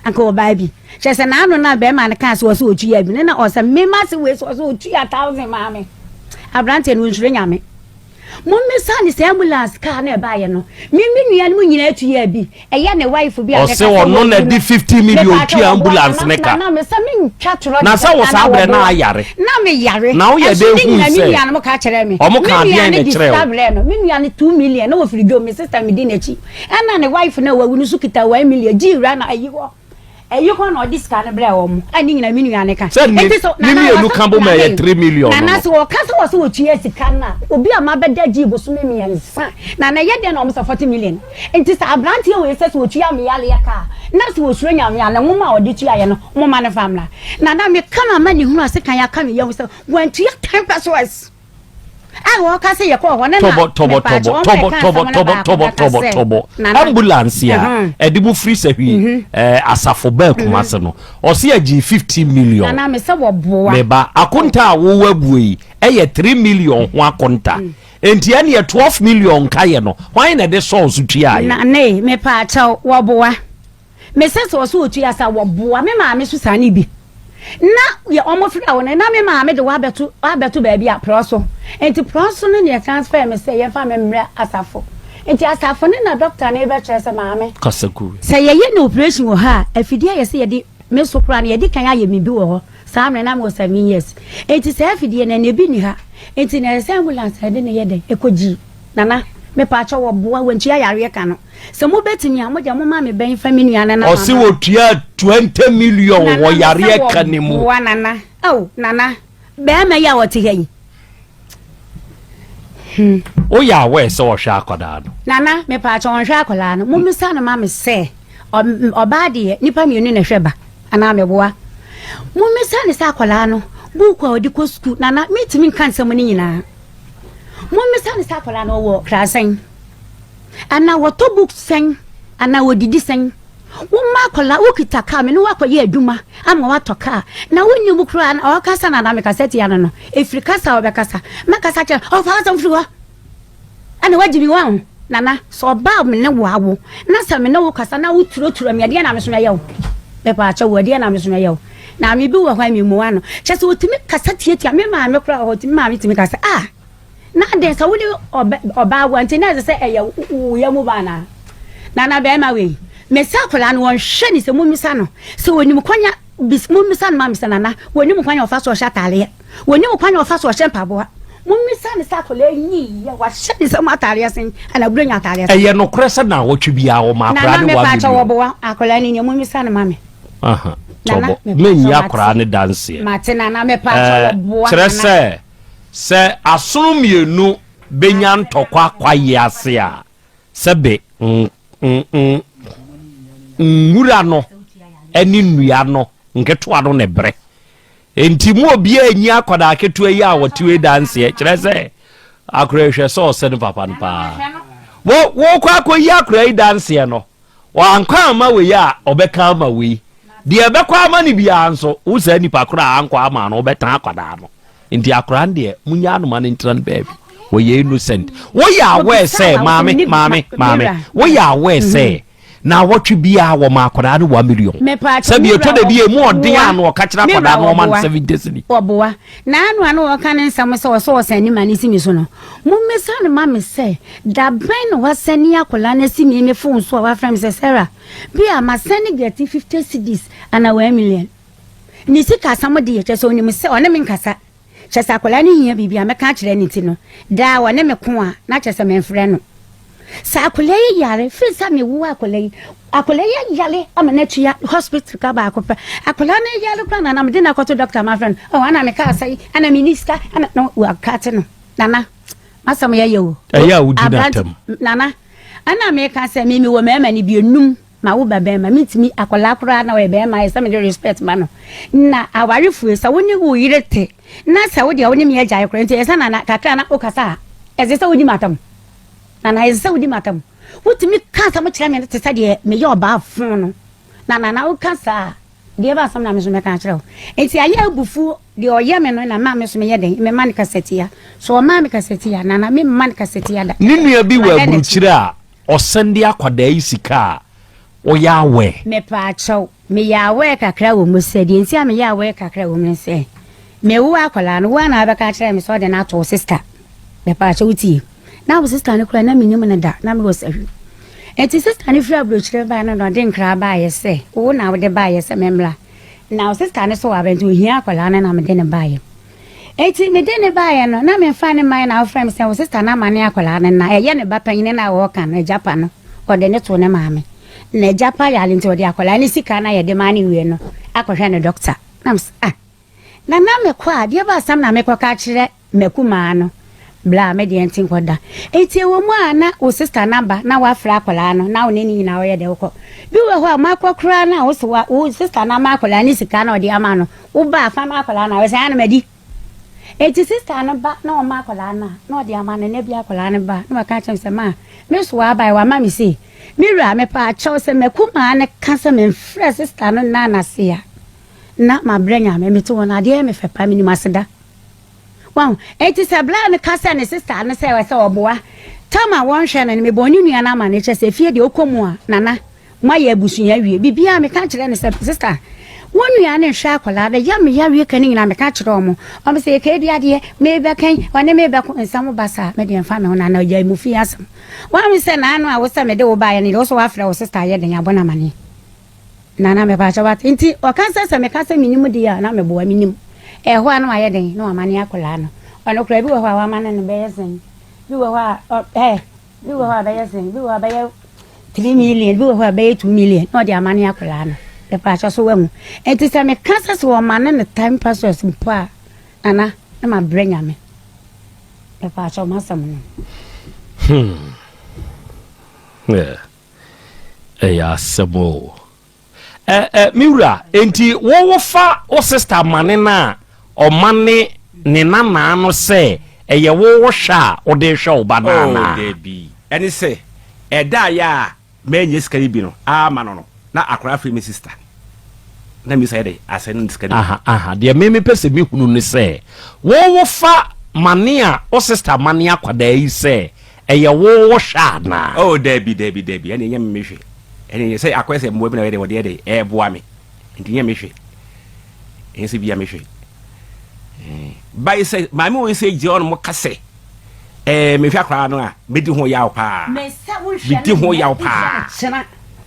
Anka ɔbaa bi. Kyerɛ sɛ n'ano na bɛrima no kaa sɛ ɔsɛ ɔtua bi no na ɔsɛ mema se wei sɛ ɔsɛ ɔtua thousand maame. Aberanteɛ no ɔnsuro Nyame. Mommisa no sɛ ambulance car no ɛbaeɛ no, me me nuanom nyinaa tuaa bi, ɛyɛ ne wife bi a meka Ɔse sɛ ɔno wawu na no. ɛde 50 million Mepaakyɛw tua wɔboa ambulance Nana ne ka. Nana mesɛ mentwa torɔ Na de sɛ sɛ wo saa Nana berɛ na wɔboa. ayare. Na meyare. Na woyɛ Ɛnso dɛn ne huu nyinaa me sɛ nuanom ka kyerɛɛ me. ɔmo Me kaa nua deɛn no na de ɛkyerɛɛ sika wo? brɛɛ no. Me nua no 2 million na wɔfiri dwom, me sister medi n'akyi. Ɛna ne wife no a wawu no nso kita 1 million gyee wura na ayi hɔ. Ɛyi hɔ na ɔde sika no brɛɛ wɔn a ne nyinaa me nua no ka. Sɛ ne Enti so ne Nana mmienu wɔsɛ ka bom a Nana ɛyɛ yi 3 million no Nana no. sɛ wɔka sɛ wɔsɛ wɔtua sika no a obi a mabɛda gyee bosome mmiɛnsa Nana ɛyɛ dɛn na wɔn sɛ 40 million nti sɛ abranteɛ wei sɛ sɛ wɔtua me yareɛ ka a na sɛ wɔsuro Nyame a ne nwoma a ɔde tuaeɛ no momma no mfa mmra Nana meka no ama ne hunu ase kan aka me yam sɛ wantua 10 pesewas. A wɔka sɛ yɛkɔɔ hɔ no na Tɔbɔ tɔbɔ mepaakyɛ tɔbɔ wɔn tɔbɔ bɛka tɔbɔ asɛm no tɔbɔ baako tɔbɔ bɛka tɔbɔ sɛ tɔbɔ nana ambulance a ɛde mo firi sahwi ɛɛ asafo baa Kumase no ɔsi ɛgye 50 million nana me sɛ wɔboa meba akonta a wowɔ abue yi ɛyɛ 3 million ho akonta enti ɛneɛ 12 million nkaeɛ no hwan na ɛde sɔɔ so tuaeɛ? Nana mepaakyɛw wɔboa. Me sɛ sɛ ɔsɛ otua sa wɔ boa me maame so saa ne bi na yɛ ɔmo frɛ wo no na me maame de wabɛto wabɛto baabi a prɔ so nti prɔ so no neɛ transfer me sɛ yɛmfa me mmerɛ asafo nti asafo no na doctor no bɛkyerɛ sɛ maame Kasaku. Sɛ yɛyɛ no operation wɔ ha a afidie a yɛsɛ yɛde me so koraa no yɛde kan ayɛ me bi wɔ hɔ saa mmerɛ na mewɔ 7 years nti saa afidie no ɛnɛ bi ni ha nti na ɛsɛ ambulance a yɛde no yɛ dɛn ɛkɔ gyi nana mepaakyɛ wɔ boa wantua yareɛ ka no Sɛ mo bɛtumi a, mo deɛ mo ma me bɛn fa me nua no na Ɔse mama. wɔtua 20 million Nana wɔ me sɛ yareɛ ka ne mu. wɔboa Nana oh Nana bɛɛma yi a ɔte ha yi hmm. Woyɛ aware sɛ ɔhwɛ akwadaa no? Nana mepaakyɛ ɔnhwɛ akwadaa no, mommisa no ma me sɛ ɔbaa deɛ nipa mmienu na ɛhwɛ ba anaa meboa? Mommisa no sɛ akwadaa no buuku a ɔde kɔ sukuu Nana mentumi nka nsɛm no nyinaa. Mommisa no sɛ akwadaa no ɔwɔ krasɛn? Anaa wɔtɔ books sɛn? Anaa wɔdidi sɛn? Woma akwadaa, wokita kaa, me ne wo akɔyɛ adwuma ama woatɔ kaa, na wonni mu koraa na ɔkasa na na mekasa tia no no, ɛfiri kasa a ɔbɛkasa, mɛkasa kyerɛ no, ɔfa asɛm firi hɔ, ɛna wagye me wahu. Nana, sɛ ɔbaa me ne wo awo, na sɛ me ne wo kasa na woturotura me, ɛdeɛ na me so mɛyɛ wo? Mepaakyɛ wo, ɛdeɛ na me so mɛyɛ wo? Na me bi wɔ hɔ a memmua no, kyɛ sɛ ɔtumi kasa tiatia, me maame koraa wɔ hɔ, me maame tumi kasa, ah! Na adɛn sɛ wode ɔbaa wa nti na ɛsɛ sɛ ɛyɛ wo yam ba anaa? Nana bɛrima wei, mese akwadaa no wɔnhwɛ ne sɛ mommisa no sɛ wɔnim kwan a mommisa no ma me sɛ nana wɔnim kwan a ɔfa so ɔhyɛ ataareɛ wɔnim kwan a ɔfa so ɔhyɛ mpaboa mommisa no sɛ akwadaa yi yɛ wahyɛ ne nsam ataareɛ sen ana buronya ataareɛ sen. Ɛyɛ nokorɛ sɛ naawɔtwe biara wɔma akwadaa Nana no one mepaakyɛ million? wɔboa akwadaa no nie mommisa no ma me. Aha, Nana tɔbɔ mepaakyɛ menyi mate akwadaa no danseɛ. mate nana mepaakyɛ Ɛɛ, wɔboa kyerɛ nana. sɛ Sɛ asono mmienu bɛnya ntɔkwa kwaeɛ ase a, sɛbe nwura no ne nnua no nketewa no na ɛbrɛ. Enti mu obiara nyi akwadaa ketewa yi a wɔte wei danseɛ, kyerɛ sɛ akora hwɛ sɛ ɔsɛ ne papa no paa. Wokɔ akɔyi akora yi danseɛ no, Wankɔ amma wei a, ɔbɛka ama wei. Deɛ ɛbɛkɔ ama no biara nso, wo saa nipa korɔ a ankɔ ama no, wobɛtan akwadaa no. Nti akwadaa no deɛ, monyaa no ma no ntena no baabi. Wɔyɛ innocent. Woyɛ aware sɛ, maame, maame, maame, woyɛ aware sɛ, naawɔtwe biara wɔma akwadaa no 1 million. Sɛbi ɛtɔ da bi emu ɔden a na ɔka kyerɛ akwadaa no ɔma no 70 cedi. Wɔboa. N'ano a na ɔreka ne nsɛm sɛ ɔsɛ ɔsɛne ne ma no si me so no, mommisa no ma me sɛ, da bɛn na wasɛne akwadaa no asi me me fon so a wafrɛ me sɛ, Sarah, bi a masɛne Gertie 50 cedis anaa 1 million. Ne sika asɛm deɛ, kyerɛ sɛ ɔnim sɛ ɔne me nkasa. Kyerɛ sɛ akwadaa no hia biribi a mɛka akyerɛ no nti no, daa ɔne me ko a, na kyerɛ sɛ memfrɛ no. Sɛ akwadaa yi yare, firi sɛ mewo akwadaa yi, akwadaa yi ayare ama no atua hospital ka baako pɛ. Akwadaa no yare koraa na na mede no akɔto doctor ma afrɛ no, oh, ana me kaa sɛe, ana menni sika, ana na wakate no. Nana, masɛm yɛ yɛ o. Ɛyɛ a wodi n'atam. Nana, ana meka sɛ me mewɔ mmarima no bi enum ma wo ba bɛrima mentumi akwadaa koraa na ɔyɛ bɛrima ayɛ sɛ mede respect ma no na awarefo sɛ wo ne wo yere te na sɛ wo deɛ wo ne me agyae koraa nti ɛsɛ nana kakra na wokasa a ɛsɛ sɛ wodi m'atam. Nana, ɛsɛ sɛ wodi m'atam. Wotumi ka asɛm kyerɛ me te sɛ deɛ meyɛ ɔbaa fo no. Na Nana, woka saa a, deɛ ɛba asɛm na me nso mɛka akyerɛ wo. Enti ayɛ abufuo, deɛ ɔyɛ me no na ma me nso meyɛ dɛn? Mema no kasatia. So ɔmaa me kasatia? Nana, memma no kasatia da. Ne nua bi wɔ Mahwɛ n'akyi. aburukyire a ɔsɛnde akwadaa yi sika a, woyɛ aware? Mepaakyɛw, meyɛ aware kakra wɔ mu sɛ, deɛ nti a meyɛ aware kakra wɔ mu ne sɛ, mewo akwadaa no, wo ara na wabɛka akyerɛ me sɛ ɔde no ato wo sister. Mepaakyɛw wotie? Na wo sista no koraa na menim no da, na mewɔ sahwi. Enti sista no firi aburokyire baeɛ no na ɔde nkra baeɛ sɛ, wo na wode baeɛ sɛ memmra. Na wo sista no so wɔ aba nti ohia akwadaa no na mede no baeɛ. Enti mede no baeɛ no, na memfaa no mmaeɛ na wofrɛ me sɛ wo sista no amane akwadaa no na ɛyɛ ne ba panyin no a ɔreka no, agya pa no, ɔde no too ne maame. Na agya pa yare nti ɔde akwadaa no sika no a yɛde maa no wie no akɔhwɛ no dɔkta. Na mesɛ ah, na na mekɔ a, deɛ ba asɛm na mekɔka akyerɛ M'akumaa no, bra me deɛ nti nkɔda. Nti ɛwɔ mu a na wo sister no aba na wafrɛ akwadaa no na wo ne ne nyinaa ɔyɛ dɛ wokɔ. Bi wɔ hɔ a moakɔ koraa no a wo se wo sister no ama akwadaa no sika na ɔde ama no, wo ba a fa ma akwadaa no a ɔsɛ ana madi. Nti sister no ba na ɔma akwadaa no a na ɔde ama no na bi akwadaa no ba na waka akyerɛ me sɛ ma me so waba yi wama me sei. Me wura mepɛ akyɛw sɛ m'akumaa no ka sɛ memfrɛ sister no nna n'ase a na mabrɛ Nyame mete hɔ no adeɛ yɛ me fɛ paa menim aseda. Wahu? Enti sɛ bra no ka sɛ ne sista no sɛ ɛsɛ ɔboa tam a wɔnhwɛ no no, mebɔɔ ne nua no amanneɛ kyerɛ sɛ efie deɛ ɔkɔ mu a, Nana, moayɛ abusua awie. Biribiara meka kyerɛ no sɛ, sista, wo nua no nhwɛ akwadaa no, ɛyɛ me yareɛ ka ne nyinaa meka kyerɛ wɔn. Wɔn sɛ yɛka adi adeɛ, mebɛkɛn, ɔne me bɛko, nsɛm ba saa, me deɛ mfa me ho, Nana, ɔgyae mu fie asɛm. Wahu sɛ naano a wo sɛ mede wo baeɛ no deɛ, wo so woafrɛ wo sista ayɛ den abɔ no amanneɛ. Nana mepaakyɛw wate nti ɔka sɛ sɛ meka sɛ menim deɛ a na meboa menim ɛhɔ a na wayɛ den na wama ne akwadaa no ɔno koraa bi wɔ hɔ a wama no no bɛyɛ sɛn bi wɔ hɔ a ɛ bi wɔ hɔ a bɛyɛ sɛn bi wɔ hɔ a bɛyɛ 3 million bi wɔ hɔ a bɛyɛ 2 million na ɔde ama ne akwadaa no mepaakyɛw so wahu nti sɛ meka sɛ sɛ wɔma no ne time pesewas mpo a nana na mabrɛ Nyame mepaakyɛw masɛm no. Yeah. Ɛyɛ asɛm o. Ɛ ɛ me wura, enti wo wofa wo sista mane no a ɔmane ne nanaa no sɛ ɛyɛ wo wo hwɛ a wode rehwɛ wo ba no Oh, anaa? dabi. Ɛne sɛ, ɛda a yɛ a mannya sika no bi no ama no no, na akwadaa frɛ me sista. Na me sɛ yɛ dɛ, asɛe no sika no bi. Aha, aha, deɛ me mepɛ sɛ mehunu ne sɛ, wo wofa mane a wo sista mane akwadaa yi sɛ Ɛyɛ wo wo hwɛ anaa? Oh dabi dabi dabi ɛne ɛnyɛ me hwɛ ɛne ɛnyɛ sɛ akɔyɛ sɛ mmoa bi na ɔyɛ dɛ wɔde yɛ dɛ ɛɛboa me nti nyɛ me hwɛ ɛnyɛ sɛ bia me hwɛ bayi sɛ maame wɔ sɛ gyina ɔno mo ka sɛ ɛɛ mehwɛ akwaraa no a medi ho yaw paa medi ho yaw paa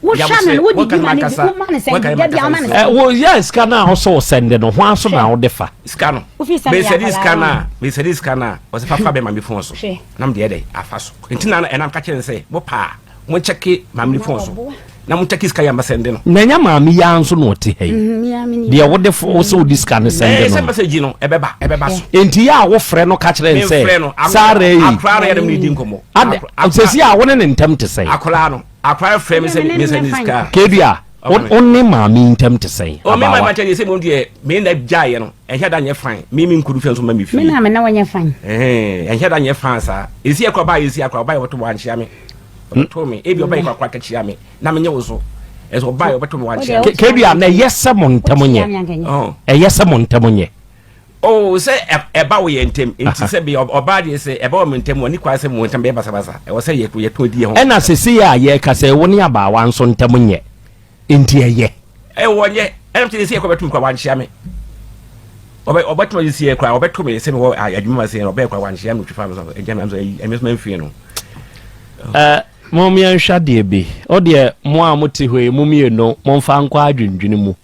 wohwɛ no no wodidi ma no bi woma no sɛ da bi woma no sɛ wo yɛ sika no a wosɛ wo sɛnde no ho aso na wode fa sika no Wofi sɛ meyɛ mesɛde sika no akwadaa a mesɛde sika no a ɔsɛ fafa bɛ maame fon so Hwɛ. na mede ɛdɛ afa so nti na ɛnam ka kyerɛ no sɛ mo paa mo nkyɛke maame no fon so na mo nkyɛke sika yɛ ma sɛnde no na ɛnyɛ maame yi ara nso na ɔte ha yi deɛ wode fo wo sɛ wode sika no sɛnde ɛɛ sɛ no message no ɛbɛba ɛbɛba so enti yɛ a wofrɛ no ka kyerɛ no memfrɛ sɛ no Sarah yi akora no yɛ ne di nkɔmmɔ ade sɛsi a wo ne ne ntam te sɛn akora no akora frɛ me sɛ Me ne me sɛ no ne nyɛ sika Kedua wo ne maame yi ntam te sɛn o me ma abaawa ma kyɛ sɛ mo deɛ me na gyaeɛ no ɛnhyɛ da nyɛ fine me me nkuru fɛ nso ma me fie me na me na wɔnyɛ fine ɛhɛn ɛnhyɛ da nyɛ fine saa esi akora baa esi akora ɔbaa yɛ wɔto wankyea me ɔbɛto me ebi ɔbaa yɛ kora kakyia me na menyɛ wo so ɛsɛ ɔbaa yɛ ɔbɛto me wankyea me Kedua na ɛyɛ sɛ mo ntam nyɛ ɔn ɛyɛ sɛ mo ntam nyɛ oh sɛ ɛba wɔ yɛn ntam nti sɛ bi ɔbaa deɛ sɛ ɛba wɔ mo ntam wɔ ne kwan sɛ mo ntam bɛyɛ basabasa ɛwɔ sɛ yɛ yɛto di yɛ ho ɛna sɛsei a yɛreka sɛ wo ne abaawa nso ntam nyɛ nti ɛyɛ ɛwɔ nyɛ ɛnam sɛ sɛ yɛkɔ bɛto me kora wankyea me ɔbɛ ɔbɛto me sɛ kora ɔbɛto me sɛ mewɔ adwuma ma sɛ ɔbɛyɛ kora wankyea me otwifa me so ɛgya me sɛ ɛmɛ so mamfie no Ɛ mom yɛnhwɛ adeɛ bi o deɛ mo a mote hɔ yi mo mmienu momfa nkɔ adwendwene mu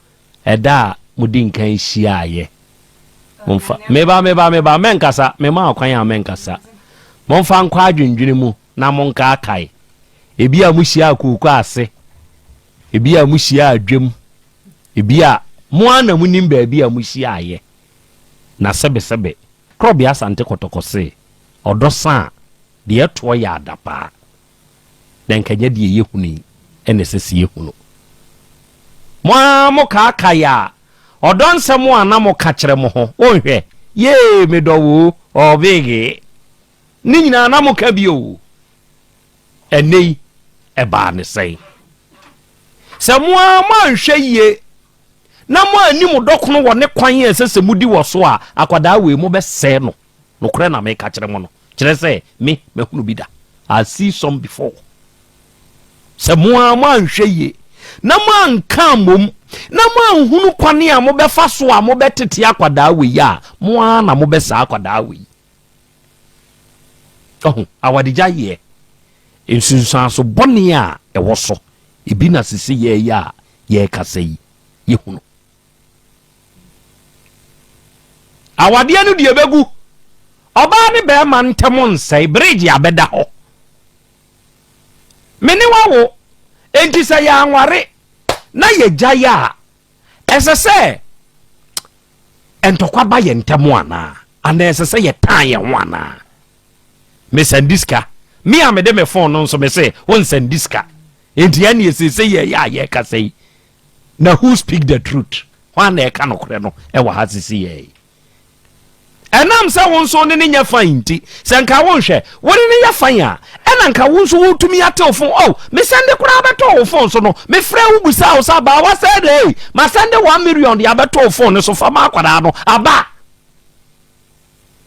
ɛda a modi nkan hyiaeɛ momfa meba meba meba mɛnkasa mema akwan a mɛnkasa momfa nkɔ adwendwene mu na monkaakae ebi a mohyia akooko ase ebi a mohyia adwam ebi a mo ara na monim baabi a mohyiaeɛ na sɛbesɛbe Korɔbea Asante Kɔtɔkɔ se ɔdɔ sa a deɛ ɛtoɔ yɛ adapaa na nka nyɛ deɛ yɛhunu yi na ɛsɛ sɛ yɛhunu. Mo ara mokaakae a, ɔdɔ nsɛm a na moka kyerɛ mo ho, wonhwɛ, yee medɔ wo o, ɔbeegee, ne nyinaa na moka bi o. Ɛnnɛ yi, ɛbaa ne sɛn? Sɛ mo ara moanhwɛ yie na moanni mo dɔkono wɔ ne kwan a ɛsɛ sɛ modi wɔ so a, akwadaa wei mobɛsɛe no. Nokorɛ na meka kyerɛ mo no. Kyerɛ sɛ, me, mahunu bi da. I see some before. Sɛ mo ara moanhwɛ yie, na moanka ammom, na moanhunu kwane a mobɛfa so a mobɛtete akwadaa wei a, mo ara na mobɛsɛe akwadaa wei. Ɔho, awadegya yɛ nsunsuanso bɔne a ɛwɔ so. Ebi na sese yɛɛyɛ a yɛrekasa yi, yɛhunu. Awadeɛ no deɛ ɛbɛgu. Ɔbaa ne bɛrima ntam nsɛe, bridge abɛda hɔ. Me ne wo awo, enti sɛ yɛanware na yɛgyae a, ɛsɛ sɛ ntɔkwa ba yɛn ntam anaa? Anaa ɛsɛ sɛ yɛtan yɛn ho anaa? Mesɛnde sika. Me a mede me fon no nso mese wonsɛnde sika. Enti ɛneɛ seesei yɛyɛ a yɛrekasa yi, na who speak the truth? Hwan na ɛka nokorɛ no wɔ ha sisi yɛ yi? Ɛnam sɛ wo nso ne ne nyɛ fan nti, sɛ nka wonhwɛ, wo ne ne yɛ fan a, ɛna nka wo nso wotumi atew fon. Oh, mesɛnde koraa bɛtɔ wo fon so no, mefrɛ wo busaa wo sɛ abaawa sɛ dɛ ei, masɛnde 1 million de abɛtɔ wo fon no so fa ma akwadaa no, aba.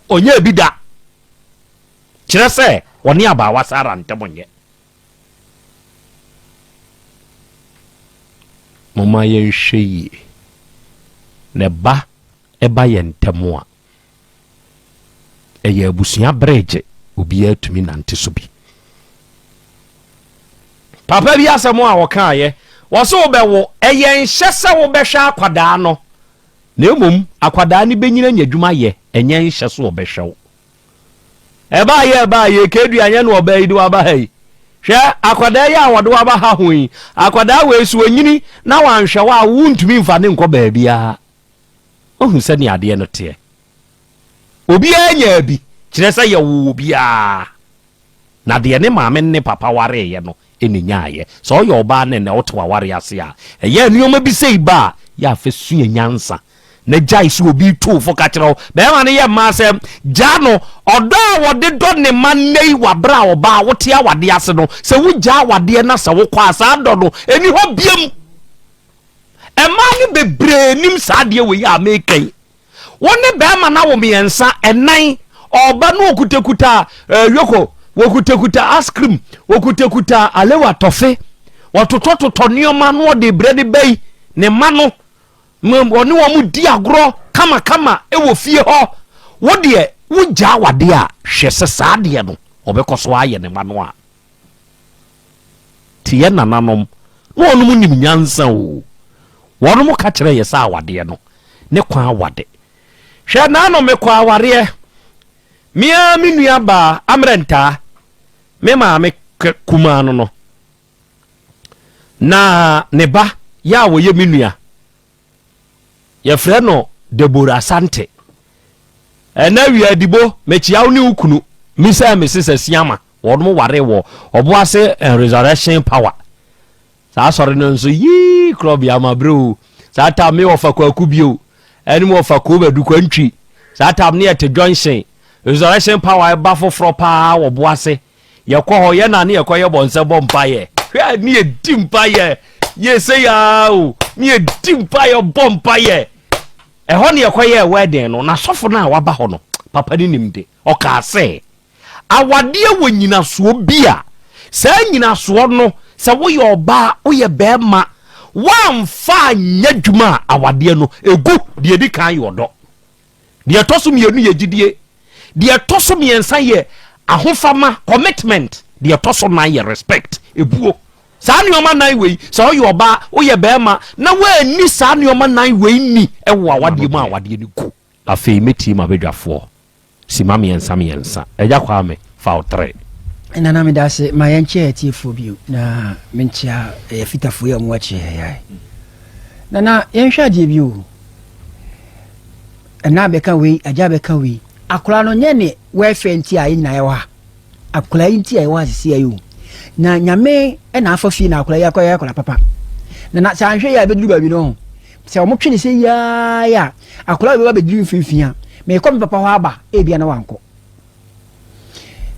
Ɔnyɛɛ bi da. Kyerɛ sɛ, ɔne abaawa Sarah ntam nyɛ. Momma yɛnhwɛ yie. Na ɛba ɛba yɛn ntam a, ɛyɛ abusua bregye, obiara tumi nante so bi. Papa bi asɛm a ɔkaeɛ, wɔse wobɛwo, ɛyɛ nhyɛ sɛ wobɛhwɛ akwadaa no, na mmom akwadaa no bɛnyini anya adwuma yɛ, ɛnyɛ nhyɛ so ɔbɛhwɛ wo. Ɛbaayɛ ɛbaayɛ, Kedua nyɛ no ɔbaa yi de waba ha yi. Hwɛ, akwadaa yi a wɔde waba ha ho yi, akwadaa wei so onyini na wanhwɛ wo a, wontumi mfa ne nkɔ baabiara. Wohu sɛnea adeɛ no teɛ. Obiara nyaa bi, kyerɛ sɛ yɛwoo obiara. Na deɛ ne maame ne ne papa wareeɛ no na ɛnyaaeɛ. Sɛ woyɛ ɔbaa na ɛnnɛ wote w'awareɛ ase a, ɛyɛ a nneɛma bi sei ba a, yɛ a fa sua nyansa na gyae sɛ obi retu wo fo ka kyerɛ wo. Barima no yɛ mmaa sɛ, gyaa no. Ɔdɔ a wɔde dɔ ne mma nnɛ yi wɔ aberɛ a ɔbaa wote awadeɛ ase no, sɛ wogyaa awadeɛ na sɛ wokɔ a, saa dɔ no, ɛnni hɔ biom. Mmaa no bebree nim saa adeɛ wei a meka yi. Wo ne bɛrima no awo mmiɛnsa, ɛnan, ɔba no ɔkutakuta eh, yoko, wɔkutakuta ice cream, wɔkutakuta alewa tɔfe, wɔtotɔtotɔ nneɛma no ɔde brɛ de bɛyi ne mma no, ɔne wɔn di agorɔ kamakama wɔ fie hɔ. Wo deɛ, wogyaa wadeɛ a, hwɛ sɛ saa adeɛ no, ɔbɛkɔ so ayɛ ne mma no a. Te yɛn nananom na wɔnom nim nyansa o. Wɔnom ka kyerɛ yɛ sɛ awadeɛ no ne kwan awade. Hwɛ naano me kɔ awareɛ me ara me nua baa Amrɛ Ntaa me maame kumaa no no na ne ba yɛ a wɔyɛ me nua Yɛfrɛ no Deborah Asante. Ɛnɛ Wiadibo, mekyia wo ne wo kunu. Misa Mrs. Asiama. Wɔnom ware wɔ Ɔboase and Resurrection Power. Saa asɔre no nso yii korɔbea ma berɛ o. Saa tam me wɔfa Kwaku bio. Ɛne me wɔfa Kobadu Kwantwi. Saa tam ne yɛte Junction. Resurrection Power ɛba foforɔ paa wɔ Boase. Yɛkɔ hɔ, yɛn na ne yɛkɔ yɛ bɔ nsɛ bɔ mpaeɛ. Hwɛ, ne yɛdi mpaeɛ. Yɛ sɛ yaa o, ne yɛdi mpaeɛ bɔ mpaeɛ. Ɛhɔ ne yɛkɔ yɛɛ wedding no, na sɔfo no a waba hɔ no, papa no nim de. Ɔkaa sɛ, awadeɛ wɔ nyinasoɔ bi a, saa nyinasoɔ no, sɛ woyɛ ɔbaa, woyɛ bɛrima, woamfa anyɛ adwuma a, awadeɛ no, ɛgu. Deɛ ɛdi kan yɛ ɔdɔ. Deɛ ɛtɔ so mmienu yɛ gyidie. Deɛ ɛtɔ so mmiɛnsa yɛ ahofama, commitment. Deɛ ɛtɔ so nan yɛ respect, ebuo. Saa nneɛma nan wei, sɛ woyɛ ɔbaa, woyɛ barima, na woanni saa nneɛma nan wei ni wɔ awadeɛ mu a, awadeɛ no gu. Afei mɛtie m'abadwafoɔ. Sima mmiɛnsa mmiɛnsa. Agya Kwame, fa wo tre. Nana medase ma yɛnkyea atiefoɔ bio na menkyea ɛyɛ fitafoɔ yi a wɔn akyi yɛ Nana yɛnhwɛ adeɛ bi o ɛna bɛka wei agya bɛka wei akwadaa no nyɛ ne welfare nti a yɛn nyinaa yɛwɔ ha akwadaa yi nti a yɛwɔ ha sisi ayɛ o na nyame ɛna afa fie na akwadaa yi akɔyɛ akwadaa papa na sɛ anhwɛ yɛ a ɛbɛduru baabi no ho Sɛ wɔtwe no sɛ yi ara a, akwadaa bi bɛba abɛduru mfimfini a, merekɔ me papa hɔ aba, ebia na wankɔ.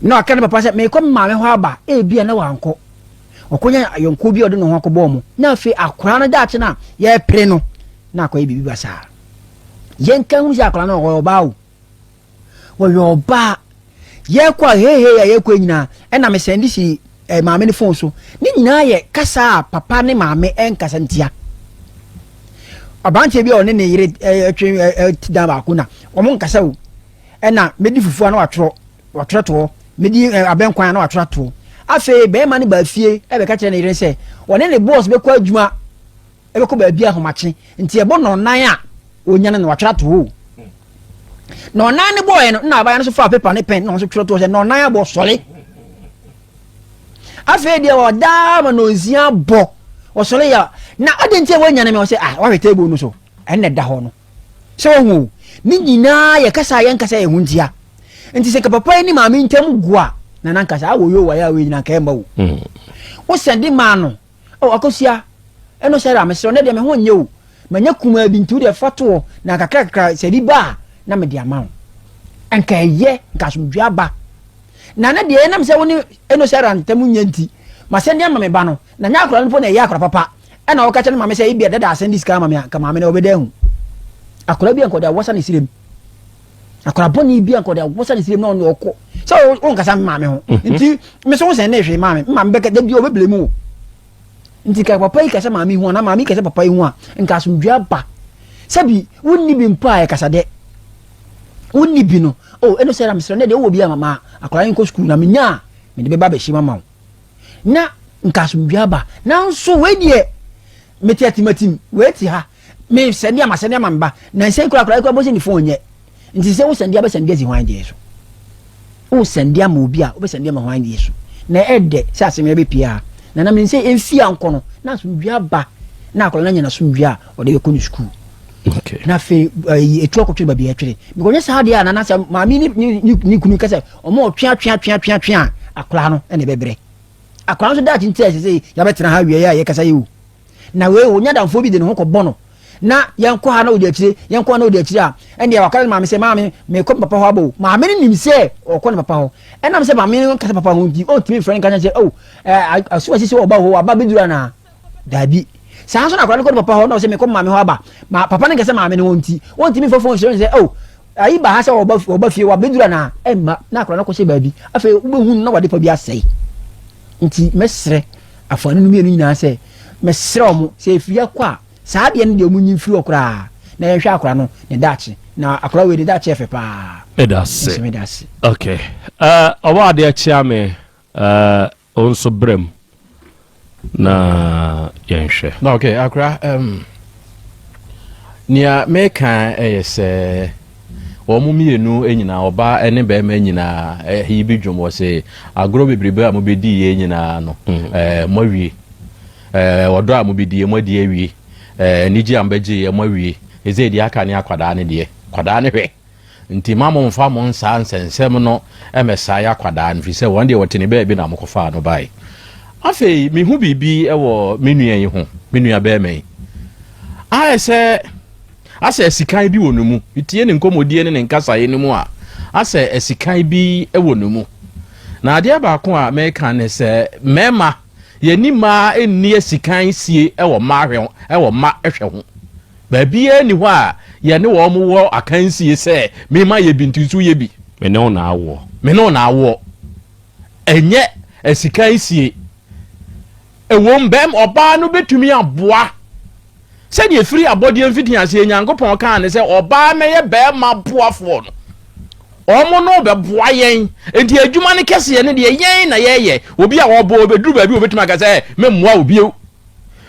Na waka ne papa sɛ, merekɔ me maame hɔ aba, ebia na wankɔ. Ɔkɔnya ayɔnkoɔ bi a ɔde ne ho akɔbɔ wɔn. Na afei akwadaa no daakye no a yɛrepere no, na akɔyɛ biribi basaa. Yɛnka hunu sɛ akwadaa no ɔyɛ ɔbaa o. Wɔyɛ ɔbaa. Yɛkɔ a heihei a yɛkɔ nyinaa ɛna me sɛnde si eh, maame no phone so. Ne nyinaa yɛ kasa a papa ne maame ɛnkasa ntia. Aberanteɛ bi a ɔne ne yere ɛtwe eh, eh, ti dan baako na wɔn nkasa o. Ɛna medi fufuo a na watwerɛ watwerɛ toɔ. Medi eh, abɛnkwan a na watwerɛ atoɔ. Afei bɛrima no baa fie bɛka kyerɛ ne yere sɛ ɔne ne bɔs bɛkɔ adwuma bɛkɔ baabi ahomakye nti ɛbɔ nnɔnnan a ɔnyane no watwerɛ ato hɔ o. Nnɔnnan no bɔɔɛ no na abaayewa no nso faa pepa ne pɛn na ɔno nso twerɛ toɔ sɛ nnɔnnan abɔ sɔre. Afei deɛ ɔdaa ma nnɔnsia bɔ ɔsɔre yɛ na adɛn nti a woanyane me ɔsɛ ah wahwɛ table no so ɛnna ɛda hɔ no. Sɛ wahu o, ne nyinaa yɛ kasa a yɛnkasa yɛn ho ntia. Nti sɛ nka papa yi ne maame ntam gu a, na na nka saa wɔ yoo wayɛ a wei nyinaa nka ɛmma o. Hmm. Wo sɛnde maa no, oh Akosua, ɛno sɛ ra mesrɛ ne deɛ me ho nyɛ o. Manya kumaa bi nti wo deɛ fa toɔ na kakra kakra sɛ bi ba a na mede ama wo. Nka ɛyɛ, nka asomdwoeɛ aba. Na ne deɛ ɛnam sɛ wo ne ɛno sɛ ra ntam nyɛ nti, masɛnde ama me ba no, na nyɛ akwadaa no mpo na ɛyɛ akwadaa papa. Ɛna ɔka kyerɛ ne maame sɛ ebia dada asan de sika ama me a, nka maame no ɔbɛda ahu. Akwadaa bi a nka ɔde awɔsa ne sirem. Akwadaa bɔne bi a nka ɔde awɔsa ne sirem na ɔne ɔkɔ. Sɛ wonkasa me maame ho. Mhm. Nti me so wosɛn ne hwee maame. Me maame bɛka da bi ɔbɛbile mu o. Nti ka papa yi kasa maame ho a na maame yi kasa papa yi ho a nka asomdwe aba. Sɛbi wonni bi mpo a ɛkasa dɛ. Wonni bi no. Oh, ɛno sɛ na mesrɛ ne deɛ wowɔ bi a ma akwadaa yi nkɔ sukuu na menya a mede bɛba abɛhyɛ mu ama wo. na nka asomdwoe aba. Nanso wei deɛ, mete atimatim, wei te ha, me sɛnde ama sɛnde ama me ba, na nsɛn kura kura kura bɔ sɛ ne fon nyɛ. Nti sɛ wo sɛnde abɛsɛnde asi hwan deɛ so? Wo sɛnde ama obi a, wobɛsɛnde ama hwan deɛ so? Na ɛdɛ sɛ asɛm yi bɛpie ha. Na na menim sɛ ɛmfie a nkɔ no, na asomdwoe aba, na akwadaa no anya n'asomdwoe a ɔde bɛkɔ ne sukuu. Okay. Na afei ɛyi etu akɔtwere baabi a ɛtwere. Because nyɛ saa deɛ a nana sɛ maame ne ne ne kunu kasa Wɔn ɔtwe atwe atwe atwe atwe a akwadaa no na ɛbɛbrɛ. Akwadaa nso daakye nti a ɛsɛ sɛ yɛabɛtena ha awia yi a yɛkasa yi o. Na wei onya damfoɔ bi de ne ho kɔbɔ no na yɛnkɔ ha na ɔdi akyire yɛnkɔ ha na ɔdi akyire a ɛndeɛ wakɔda ne maame sɛ maame mekɔ me papa hɔ aba o. Maame no nim sɛ ɔkɔ ne papa hɔ. Ɛnam sɛ maame no nkasa papa ho nti ɔntumi mfrɛ no nka sɛ oh aso asi sɛ ɔba hɔ aba bɛduru anaa. Daabi. Saa nso na akwadaa no kɔ ne papa hɔ na ɔsɛ mekɔ maame hɔ aba. Ma papa no nkasa maame no ho nti ɔntumi mfa fon nhyerɛ no sɛ oh Ayi ba ha sɛ ɔba ɔba fie wabɛduru anaa? Ɛmma na akwadaa no akɔhyɛ baabi. Afei wobɛhu no na wade pa bi asɛe. Nti mɛsrɛ afaanu no mmienu nyinaa sɛ mɛsrɛ wɔn sɛ ɛfiri akɔ a saa adeɛ no deɛ wɔn nyi mfiri hɔ koraa na yɛnhwɛ akwadaa no ne daakye. Na akwadaa wei ne daakye yɛ fɛ paa. Meda ase. Nso meda ase. Okay. Uh, ɔwɔ adeɛ kyea me. Uh, Wo nso bra mu na yɛnhwɛ. Na okay, akora um, nea meka ɛyɛ sɛ wɔn mmienu nyinaa ɔbaa ne bɛrima nyinaa ɛyi bi dwom wɔ sɛ agorɔ bebrebe a mobɛdi yɛ nyinaa no mm. ɛɛ moawie ɛɛ ɔdɔ a mobɛdi yɛ moadi awie ɛɛ anigye a mobɛgye yɛ moawie ɛsɛ deɛ aka ne akwadaa ne deɛ akwadaa ne hwɛ Nti mma mommfa mo nsa nsɛnsɛm no mmɛsae akwadaa no, ɛfiri sɛ wɔn deɛ wɔte ne baabi na mokɔfaa no bae. Afei mehu biribi wɔ me nua yi ho, me nua barima yi. Ayɛ sɛ asɛ asikan bi wɔ ne mu. Metie ne nkɔmmɔdie ne ne nkasaeɛ no mu a, asɛ asikan bi wɔ ne mu. Na adeɛ baako a meka ne sɛ mmarima, yɛni mmaa nni asikan sie wɔ mma hwɛ wɔ mma hwɛ ho. Baabiara nni hɔ a yɛne wɔn wɔ akansie sɛ me ma yɛ bi nti nso yɛ bi. Me ne wo na awoɔ. Me ne wo na awoɔ. Ɛnyɛ asikansie. Ɛwom, bɛm ɔbaa no bɛtumi aboa. Sɛdeɛ ɛfiri abɔdeɛ mfitiaseɛ Nyankopɔn kaa ne sɛ ɔbaa mɛyɛ bɛrima boafoɔ no. Wɔn no bɛboa yɛn. Nti adwuma no kɛseɛ no deɛ yɛn na yɛyɛ. Obi a ɔbɔ ɔbɛduru baabi ɔbɛtumi aka sɛ memmoa wo bio.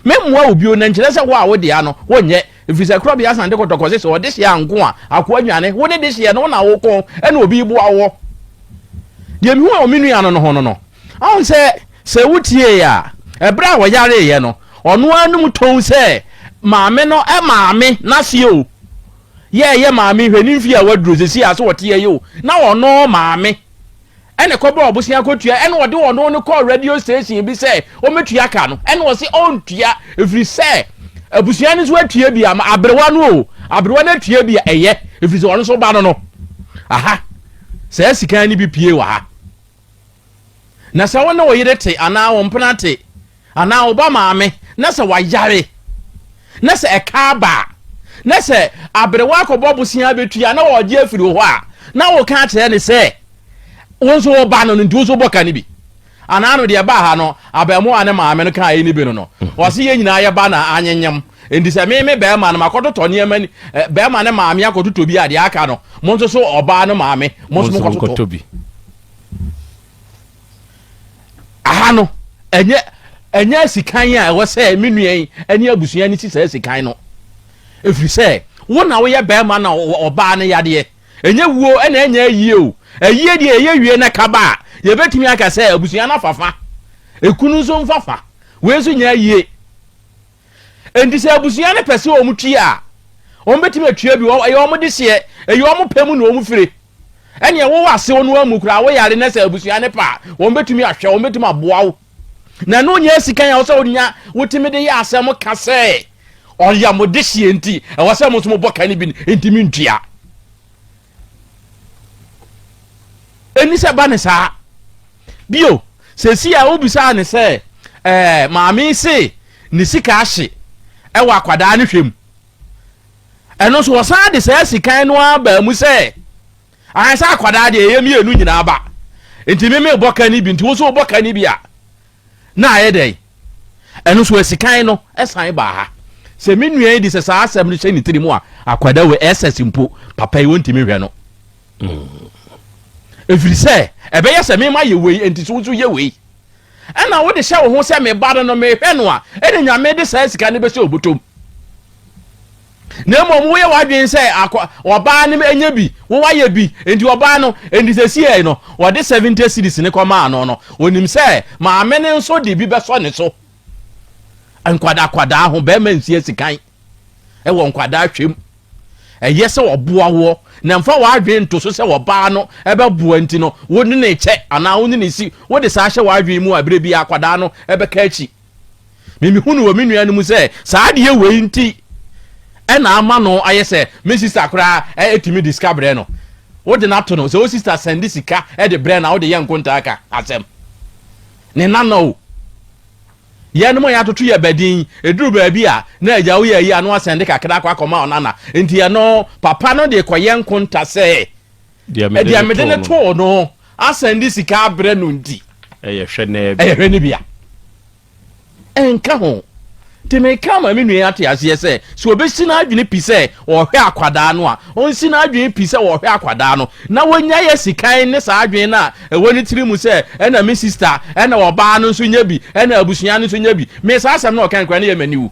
Memmoa wo bio, na nkyerɛ sɛ wo a wo dea no, wonyɛ, ɛfiri sɛ korɔbea asante kɔtɔkɔ se sɛ ɔdehyeɛ anko a, akoa dwane, wo ne dehyeɛ no, wo na woko, ɛna obi reboa woɔ. Deɛ mehu wɔ me nua no no ho no no, ahun sɛ sɛ wotieeɛ a, ɛberɛ a ɔyareeɛ no, ɔno ara nom tɔn sɛ maame no maame n'aseɛ o, yɛɛyɛ maame hwɛ ne mfie a waduro sɛsi a sɛ ɔteɛ yi o, na ɔno maame. Ɛna ɛkɔbɔɔ ɔbosea kɔtua, ɛna ɔde ɔno no kɔɔ radio station bi sɛ ɔmmɛtua ka no, ɛna ɔse ɔntua ɛfiri sɛ abusua no nso atua bi ama aberewa no o, aberewa no atua bi a ɛyɛ ɛfiri sɛ ɔno nso ba no no. Aha, saa sika no bi pie wɔ ha. Na sɛ wo ne wo yere te anaa wo mpena te anaa wo ba maame na sɛ wayare na sɛ ɛka aba a, na sɛ aberewa akɔbɔ bosea bɛtua na ɔgye afiri wo hɔ a, na woka akyerɛ ne sɛ wo nso wo ba no no nti wo nso bɔ ka no bi. Anaa no deɛ ɛbaa ha no, abɛɛmoa ne maame no kaa ɛni bi no no, ɔse yɛn nyinaa yɛba na anyenyem. Nti sɛ me me bɛɛma no makɔtotɔ nneɛma ni, bɛɛma ne maame akɔtotɔ bi a deɛ aka no, mo nso so ɔbaa no maame, mo nso mokɔtotɔ bi. Aha no, ɛnyɛ ɛnyɛ asikan a ɛwɔ sɛ me nua yi ne abusua no si saa asikan no. Ɛfiri sɛ, wo na woyɛ barima na ɔbaa no yadeɛ. Ɛnyɛ wuo ɛna ɛnyɛ ayie o. Ayie deɛ ɛyɛ wie na ɛka ba a, yɛbɛtumi aka sɛ abusua no afa fa. Ekunu nso mfa fa. Wei nso nyɛ ayie. Enti sɛ abusua no pɛ sɛ wɔn tua a, wɔn bɛtumi atua bi. Ɛyɛ wɔn dehyeɛ, ɛyɛ wɔn pɛ mu na wɔn fire. Ɛneɛ wowɔ asew no amu koraa woyare na sɛ abusua no pɛ a, wɔn bɛtumi ahwɛ, wɔn bɛtumi aboa wo. Na ɛno nyɛ asikan a ɛwɔ sɛ wonya wotumi de yɛ asɛm ka sɛ ɔyɛ mo dehyeɛ nti ɛwɔ sɛ mo nso mobɔ ka no bi nti mentua. Ɛni sɛ ba ne saa. Bio, sɛsi a wobisaa ne sɛ ɛɛ maame se ne sika ahye ɛwɔ akwadaa no hwɛ mu. Ɛno nso wɔsan de saa sikan no ara baa mu sɛ, Aane sɛ akwadaa deɛ ɛyɛ mmienu nyinaa ba, nti me mebɔ ka no bi, nti wo nso wobɔ ka no bi a, na ayɛ dɛn? Ɛno nso asikan no san baa ha. Sɛ me nua yi de sɛ saa asɛm no hyɛ ne tiri mu a, akwadaa wei SS mpo, papa yi wɔntumi nhwɛ no. Ɛfiri sɛ ɛbɛyɛ sɛ me mayɛ wei, nti so wo nso yɛ wei. Ɛna wode hyɛ wo ho sɛ me ba no no mehwɛ no a, ɛna Nyame de saa sika no bɛhyɛ obotom. Na mmom woyɛ w'adwene sɛ akɔ ɔbaa no anya bi, wo wayɛ bi, nti ɔbaa no, nti sɛ siɛ no, ɔde 70 cedis no kɔmaa no no, onim sɛ maame no nso de bi bɛsɔ ne so. Nkwadaa kwadaa ho, bɛrima nsi asikan ɛwɔ nkwadaa hwɛm. Ɛyɛ sɛ ɔboa woɔ, na mfa w'adwene nto so sɛ ɔbaa no ɛbɛboa nti no, wo ne ne kyɛ anaa wo ne ne si, wode saa hyɛ w'adwene mu a, berɛ biara akwadaa no ɛbɛka akyi. Me mehu no wɔ me nua no mu sɛ saa adeɛ wei nti ɛna ama no ayɛ sɛ me sista koraa ɛtumi de sika brɛ no. Wode no ato no sɛ wo sista sɛnde sika de brɛ no a wode yɛ nkontaa ka asɛm. Ne nana o. Yɛnom a yɛatoto yɛ badin, ɛduru baabi a na agya woyɛ ayi a na wasɛnde kakra akɔ akɔma ɔnana. Nti ɛno papa no de kɔyɛ nkonta sɛ deɛ mede no too no asan de sika abrɛ no nti ɛyɛ hwɛ no bi ɛyɛ hwɛ no bi a ɛnka ho nti meka ma me nua ate aseɛ sɛ sɛ ɔbɛsi n'adwene pi sɛ ɔhwɛ akwadaa no a ɔnsi n'adwene pi sɛ ɔhwɛ akwadaa no na wɔnya yɛ sikan ne saa adwene no a ɛwɔ ne tiri mu sɛ ɛna me sista ɛna ɔbaa no nso nya bi ɛna abusua no nso nya bi me saa asɛm no ɔka nkora ne yɛ m'aniwu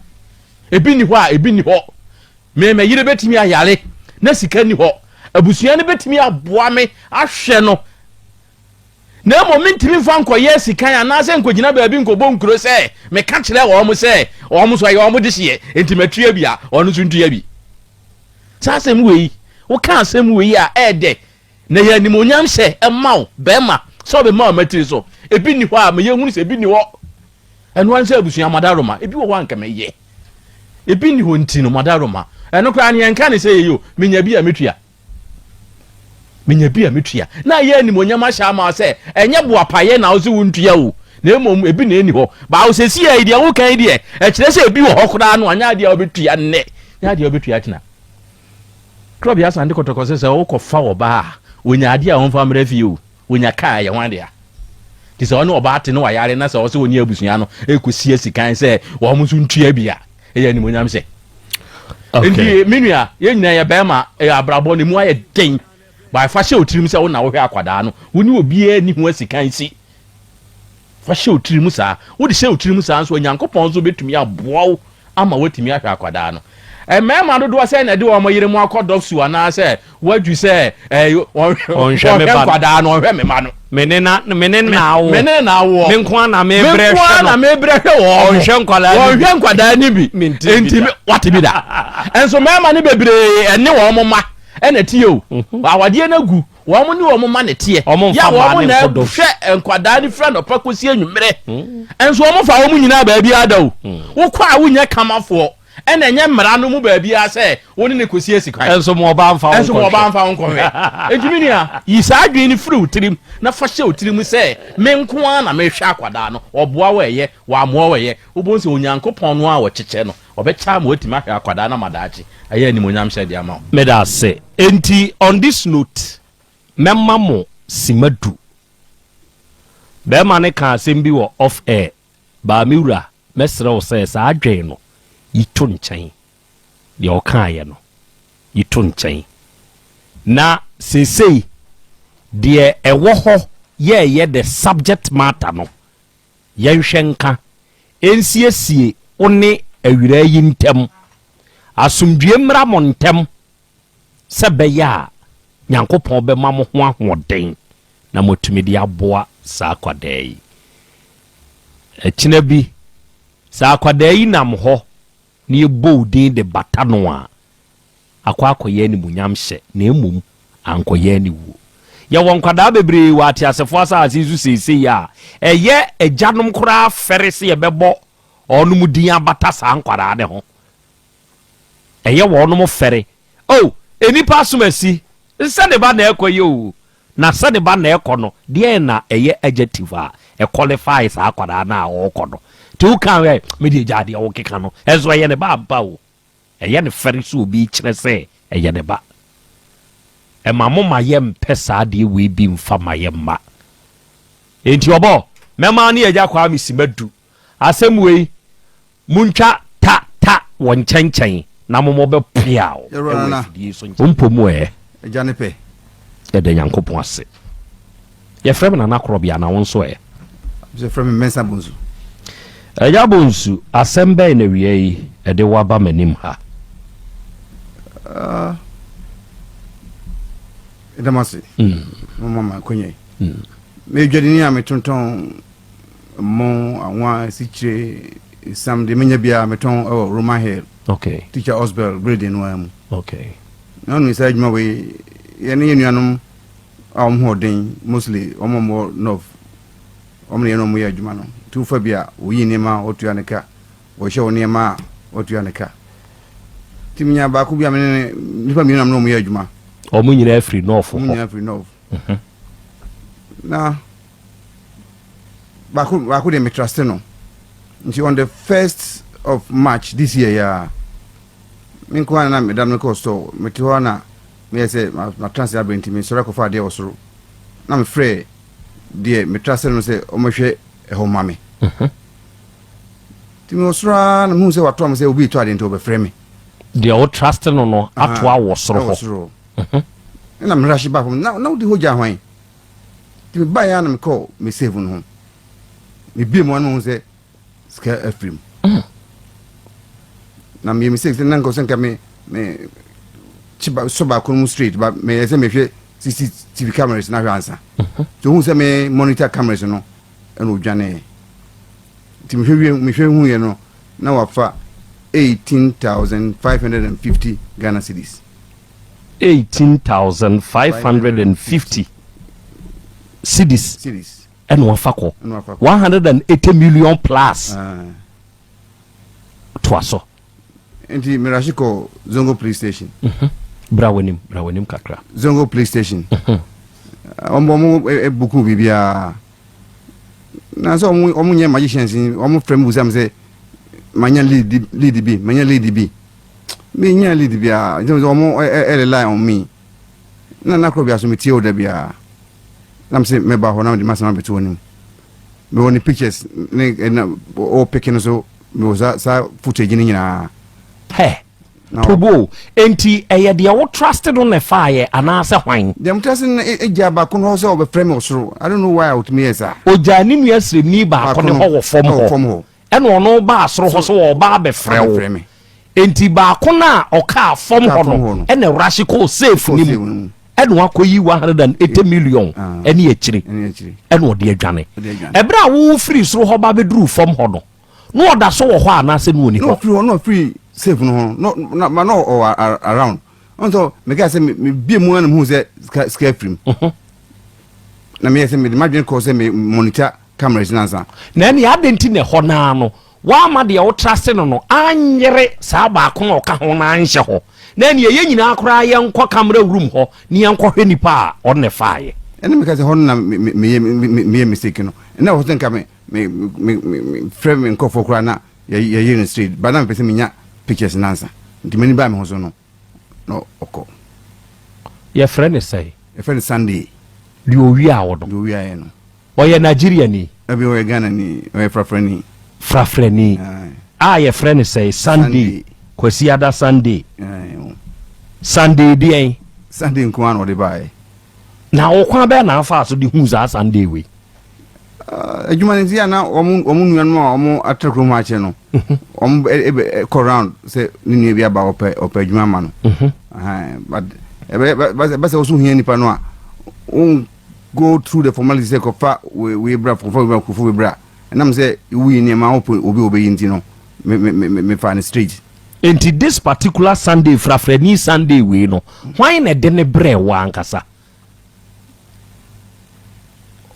ebi ni hɔ a ebi ni hɔ Me me yere bɛtumi ayare na sika nni hɔ. Abusua no bɛtumi aboa me ahwɛ no, na mmom mentumi mfa nkɔyɛ asikan anaasɛ nkɔgyina baabi nkɔbɔ nkuro sɛ meka kyerɛ wɔn sɛ wɔn nso ɛyɛ wɔn dehyeɛ nti matua bi a wɔn nso ntua bi. Saa asɛm wei, woka asɛm wei a ɛɛdɛ na ɛyɛ animuonyam hyɛ ɛma wo bɛrima sɛ ɔbɛma wo matiri so. Ebi nni hɔ a ma yɛhunu sɛ ebi nni hɔ. Ɛno ara ne sɛ abusua madaroma ebi wɔ hɔ a nka mɛyɛ. Ebi nni hɔ nti no madaroma. Ɛno koraa no yɛnka ne sɛ yɛyɛ o, menya bi a metua. Menya bi a metua. Na ayɛ animuonyam ahyɛ ama sɛ ɛnyɛ boapayɛ na wose wontua o, na mmom ebi na ɛnni hɔ. Baa wo sɛsi yi deɛ woka yi deɛ, ɛkyerɛ sɛ ebi wɔ hɔ koraa no anyɛ adeɛ a wobɛtua nnɛ, nyɛ adeɛ a wobɛtua kyena. Krɔbea Asante Kɔtɔkɔ sɛ sɛ wokɔfa ɔbaa a, ɔnya adeɛ a ɔmfa mmra fie o. Onya kaa ɛyɛ hwan dea? Nti sɛ ɔne ɔbaa te na wayare na sɛ ɔsɛ ɔne abusua no ɛkɔsi asikan sɛ wɔn nso ntua bi a, ɛyɛ animonyam hyɛ. Okay. Nti me nua, yɛn nyinaa yɛ bɛrima, ɛyɛ abrabɔ ne mu ayɛ den. Ba fa hyɛ otirim sɛ wo na wohwɛ akwadaa no, wo ne obiara ni ho asikan si. Fa hyɛ otirim saa. Wode hyɛ otirim saa nso, Onyankopɔn nso bɛtumi aboa wo ama woatumi ahwɛ akwadaa no. Mmarima dodoɔ sɛn na ɛde wɔn yere mu akɔ dɔksu anaasɛ wɔadwu sɛ ɔnhwɛ nkwadaa no, ɔnhwɛ me mma no. Me ne na me ne na awo. Me ne na awoɔ. Me nko ara na mebrɛ hwɛ no. Me nko ara na mebrɛ hwɛ wɔn. Ɔnhwɛ nkwadaa no bi. Ɔnhwɛ nkwadaa no bi. Nti wate bi da. Nso mmarima no bebree ɛne wɔn mma ɛna ɛteɛ o. Mhm. Awadeɛ no agu. Wɔn ne wɔn mma na ɛteɛ. Wɔn Yɛ mfa mmaa wɔn ne na nkɔ dɔm. ɛhwɛ nkwadaa no firi anɔpa kɔsi anwummerɛ. Nso wɔn fa wɔn nyinaa baabiara da o. Wokɔ a wonyɛ kamafoɔ. Ɛna ɛnyɛ mmara no mu baabiara sɛ wo ne no kɔsi asi kwan. Nso mo ɔbaa mfa wo Nso mo nkɔhwɛ. ɔbaa mfa wo nkɔhwɛ. Enti me nua, yi saa adwene no firi wo tirim na fa hyɛ wo tirim sɛ me nko ara na mehwɛ akwadaa no. Ɔboa wo a ɛyɛ, wammoa wo a ɛyɛ. Wobɛhu sɛ Onyankopɔn no ara a ɔkyekyɛ no, ɔbɛkyɛ ama woatumi ahwɛ akwadaa no ama daakye ayɛ animuonyamhyɛ de ama wo. Meda ase. Enti on this note, mɛma mo sima du. Bɛɛma no kaa asɛm bi wɔ off air, baa me wura, mɛsrɛ wo sɛ saa adwen no, yi to nkyɛn. Deɛ ɔkaaeɛ no, yi to nkyɛn. Na seesei, deɛ ɛwɔ hɔ yɛɛyɛ the subject matter no. Yɛnhwɛ nka nsiesie wo ne awuraa yi ntam. Asomdwoeɛ mmra mo ntam sɛ ɛbɛyɛ a Nyankopɔn bɛma mo ho ahoɔden na moatumi de aboa saa akwadaa yi. Ɛkyena bi, sɛ akwadaa yi nam hɔ na yɛbɔ wo din de bata no a, akɔ akɔyɛ animuonyamhyɛ na mmom ankɔyɛ aniwuo. Yɛwɔ nkwadaa bebree wɔ ateasefoɔ asase yi so seesei a ɛyɛ agyanom koraa fɛre sɛ yɛbɛbɔ wɔnom din abata saa nkwadaa no ho. Ɛyɛ wɔnom fɛre. Oh, nnipa asom asi, sɛ ne ba na ɛrekɔ yi oo, na sɛ ne ba na ɛrekɔ no, deɛn na ɛyɛ adjective a ɛqualify saa akwadaa no a ɔrekɔ no? Nti woka ɛ, me deɛ gyaa deɛ wokeka no, ɛnso ɛyɛ ne ba ampa o. Ɛyɛ no fɛre sɛ obi rekyerɛ sɛ ɛyɛ ne ba. Ɛma mo ma yɛmpɛ saa adeɛ wei bi mfa ma yɛn mma. Enti ɔbɔ, mɛma ne agya Kwame Simadu asɛm wei, montwa ta ta wɔ nkyɛnkyɛn na mo mɔbɛ peaw wɔ afidie yi so nkyɛn. Wo mpo mu ɛ? Agya ne pɛ. Yɛda Nyankopɔn ase. Yɛfrɛ me Nana Korɔbea na wo nso ɛ? Yɛfrɛ me Mensah Bonsu. Agya Bonsu, asɛm bɛn na awia yi ɛde wo aba m'anim ha? Uh, ɛda mo ase. Mm. Mo ma akwanya yi. Mm. Meyɛ dwadini a metontɔn mo, anwa, asikyire, esiam deɛ menya biara metɔn wɔ Roman Hill. Okay. Teacher Osbel building no ara mu. Okay. Na ɔno saa adwuma wei yɛne yɛn nuanom a wɔn ho ɔden mostly wɔn a wɔwɔ north wɔn na yɛne wɔn yɛ adwuma no nti wofa bi a wɔyi nneɛma a wɔtua ne ka wɔhyɛ wɔn nneɛma a wɔtua ne ka nti menya baako bi a mene ne nnipa mmienu na mene wɔn yɛ adwuma. Wɔn nyinaa firi north hɔ. Wɔn nyinaa firi north. Mhm. Na baako baako deɛ metraste no nti on the first of March this year yaa me nko ara na meda no mekɔɔ store mete hɔ na meyɛ sɛ matena ase abrɛ nti mesɔre akɔfa adeɛ wɔ soro na mefrɛ deɛ metraste no sɛ ɔmmɛhwɛ ɛhɔ ma me mhm. nti mewɔ soro ara na mehu sɛ watoa me sɛ obi retɔ adeɛ nti ɔbɛfrɛ me deɛ wo trust no no atoa wɔ soro hɔ mhm. ɛna merahye ba fam na wode hɔ gya hwan Nti mebaeɛ ara na mekɔɔ me safe no ho. Mebie mu a na mahu sɛ sika afiri mu. Mm. Na meyɛ mistake sɛ na nka sɛ nka me me kye ba sɔ baako no mu straight ba meyɛ sɛ mehwɛ CCTV cameras na ahwɛ ansa. Mm-hmm. Nti ohun sɛ me monitor cameras no ɛna odwaneeɛ. Nti mehwɛ wie mehwɛ huiɛ no na wafa 18,550 Ghana cedis. 18,550 cedis ɛna wafa kɔ 180 million plus toa so. Nti merahye kɔ Zongo police station. Mhm. Bra w'anim, bra w'anim kakra. Zongo police station. Mhm. Wɔn wɔn buku biribiara. Na sɛ wɔn wɔn nyɛ magicians wɔn frɛ mi busa mi sɛ manya lead lead bi manya lead bi. Me nnya lead biara nti sɛ ɔmo ɛ rely on me na na korɔ bia so me tie wo da biara na me se mɛba hɔ na mede m'asɛm abɛto w'anim mewɔ ne pictures ne na ɔwɔ peke no so mewɔ saa saa footage no nyinaa. Hɛ Tobo, enti ɛyɛ deɛ wo trust no na ɛfaeɛ anaasɛ hwan? Deɛ me trust no gyaa baako no hɔ sɛ ɔbɛfrɛ me wɔ soro I don't know why a ɔtumi yɛɛ saa. Ɔgyaa ne nua sremni baako no hɔ wɔ fam hɔ. Ɛna ɔno baa soro hɔ sɛ ɔreba abɛfrɛ wo. Enti baako no a ɔkaa fam hɔ no ɛna rush kɔɔ safe no mu ɛna wakɔyi 180 million ɛne akyire ɛna ɔde adwane. Ɛberɛ a wo firi soro hɔ ba bɛduruu fam hɔ no, na ɔda so wɔ hɔ anaasɛ na ɔni hɔ? Na ɔfiri hɔ, na ɔfiri safe no ho no, na na ɔwɔ around. Ɔno sɛ mekaa sɛ mebie mu a na mehu sɛ sika afiri mu. Na meyɛ sɛ mede m'adwene kɔɔ sɛ me monitor cameras no ansa. Na ɛnneɛ adɛn nti na ɛhɔ no ara no woamma deɛ wotra ase no no anyere saa baako a ɔka ho no anhyɛ hɔ? Na ɛnneɛ yɛn nyinaa koraa yɛnkɔ camera room hɔ na yɛnkɔhwɛ nipa a ɔno na ɛfaeɛ. Ɛna meka sɛ hɔ no na meyɛ mistake no. Ɛna ɛwɔ sɛ nka me me me me frɛ me nkurɔfoɔ koraa na yɛyere no straight but na mepɛ sɛ menya pictures no ansa. Nti m'ani baa me ho so no na ɔkɔ. Yɛfrɛ no sɛn? Yɛfrɛ no Sunday. Deɛ ɔwiaa wo no? Deɛ ɔwiaeɛ no. Ɔyɛ Nigeriani? Dabi, ɔyɛ Ghanani, ɔyɛ Frafrani. Frafrani. A yɛfrɛ no sɛn? Sunday. Kwasiada Sunday. Sunday deɛn? Sunday nko ara na ɔde baeɛ. Na wo kwan bɛn na afaa so de huu saa Sunday wei? Adwuma no nti a na wɔn wɔn nuanom a wɔn atra kurom hɔ akyɛ no, wɔn ɛ ɛ kɔ round sɛ ne nua bi aba ɔpɛ ɔpɛ adwuma ama no. But ɛbɛ bɛ bɛ sɛ woso hia nipa no a, won go through the formality sɛ kɔfa wei wei bra kɔfa wei bra kɔfa wei bra. Ɛnam sɛ woyi nneɛma wopɛ obi a ɔbɛyi nti no, me me me me fa no straight. Enti this particular Sunday frafrani Sunday wei no, hwan na ɛde no brɛɛ wo ankasa?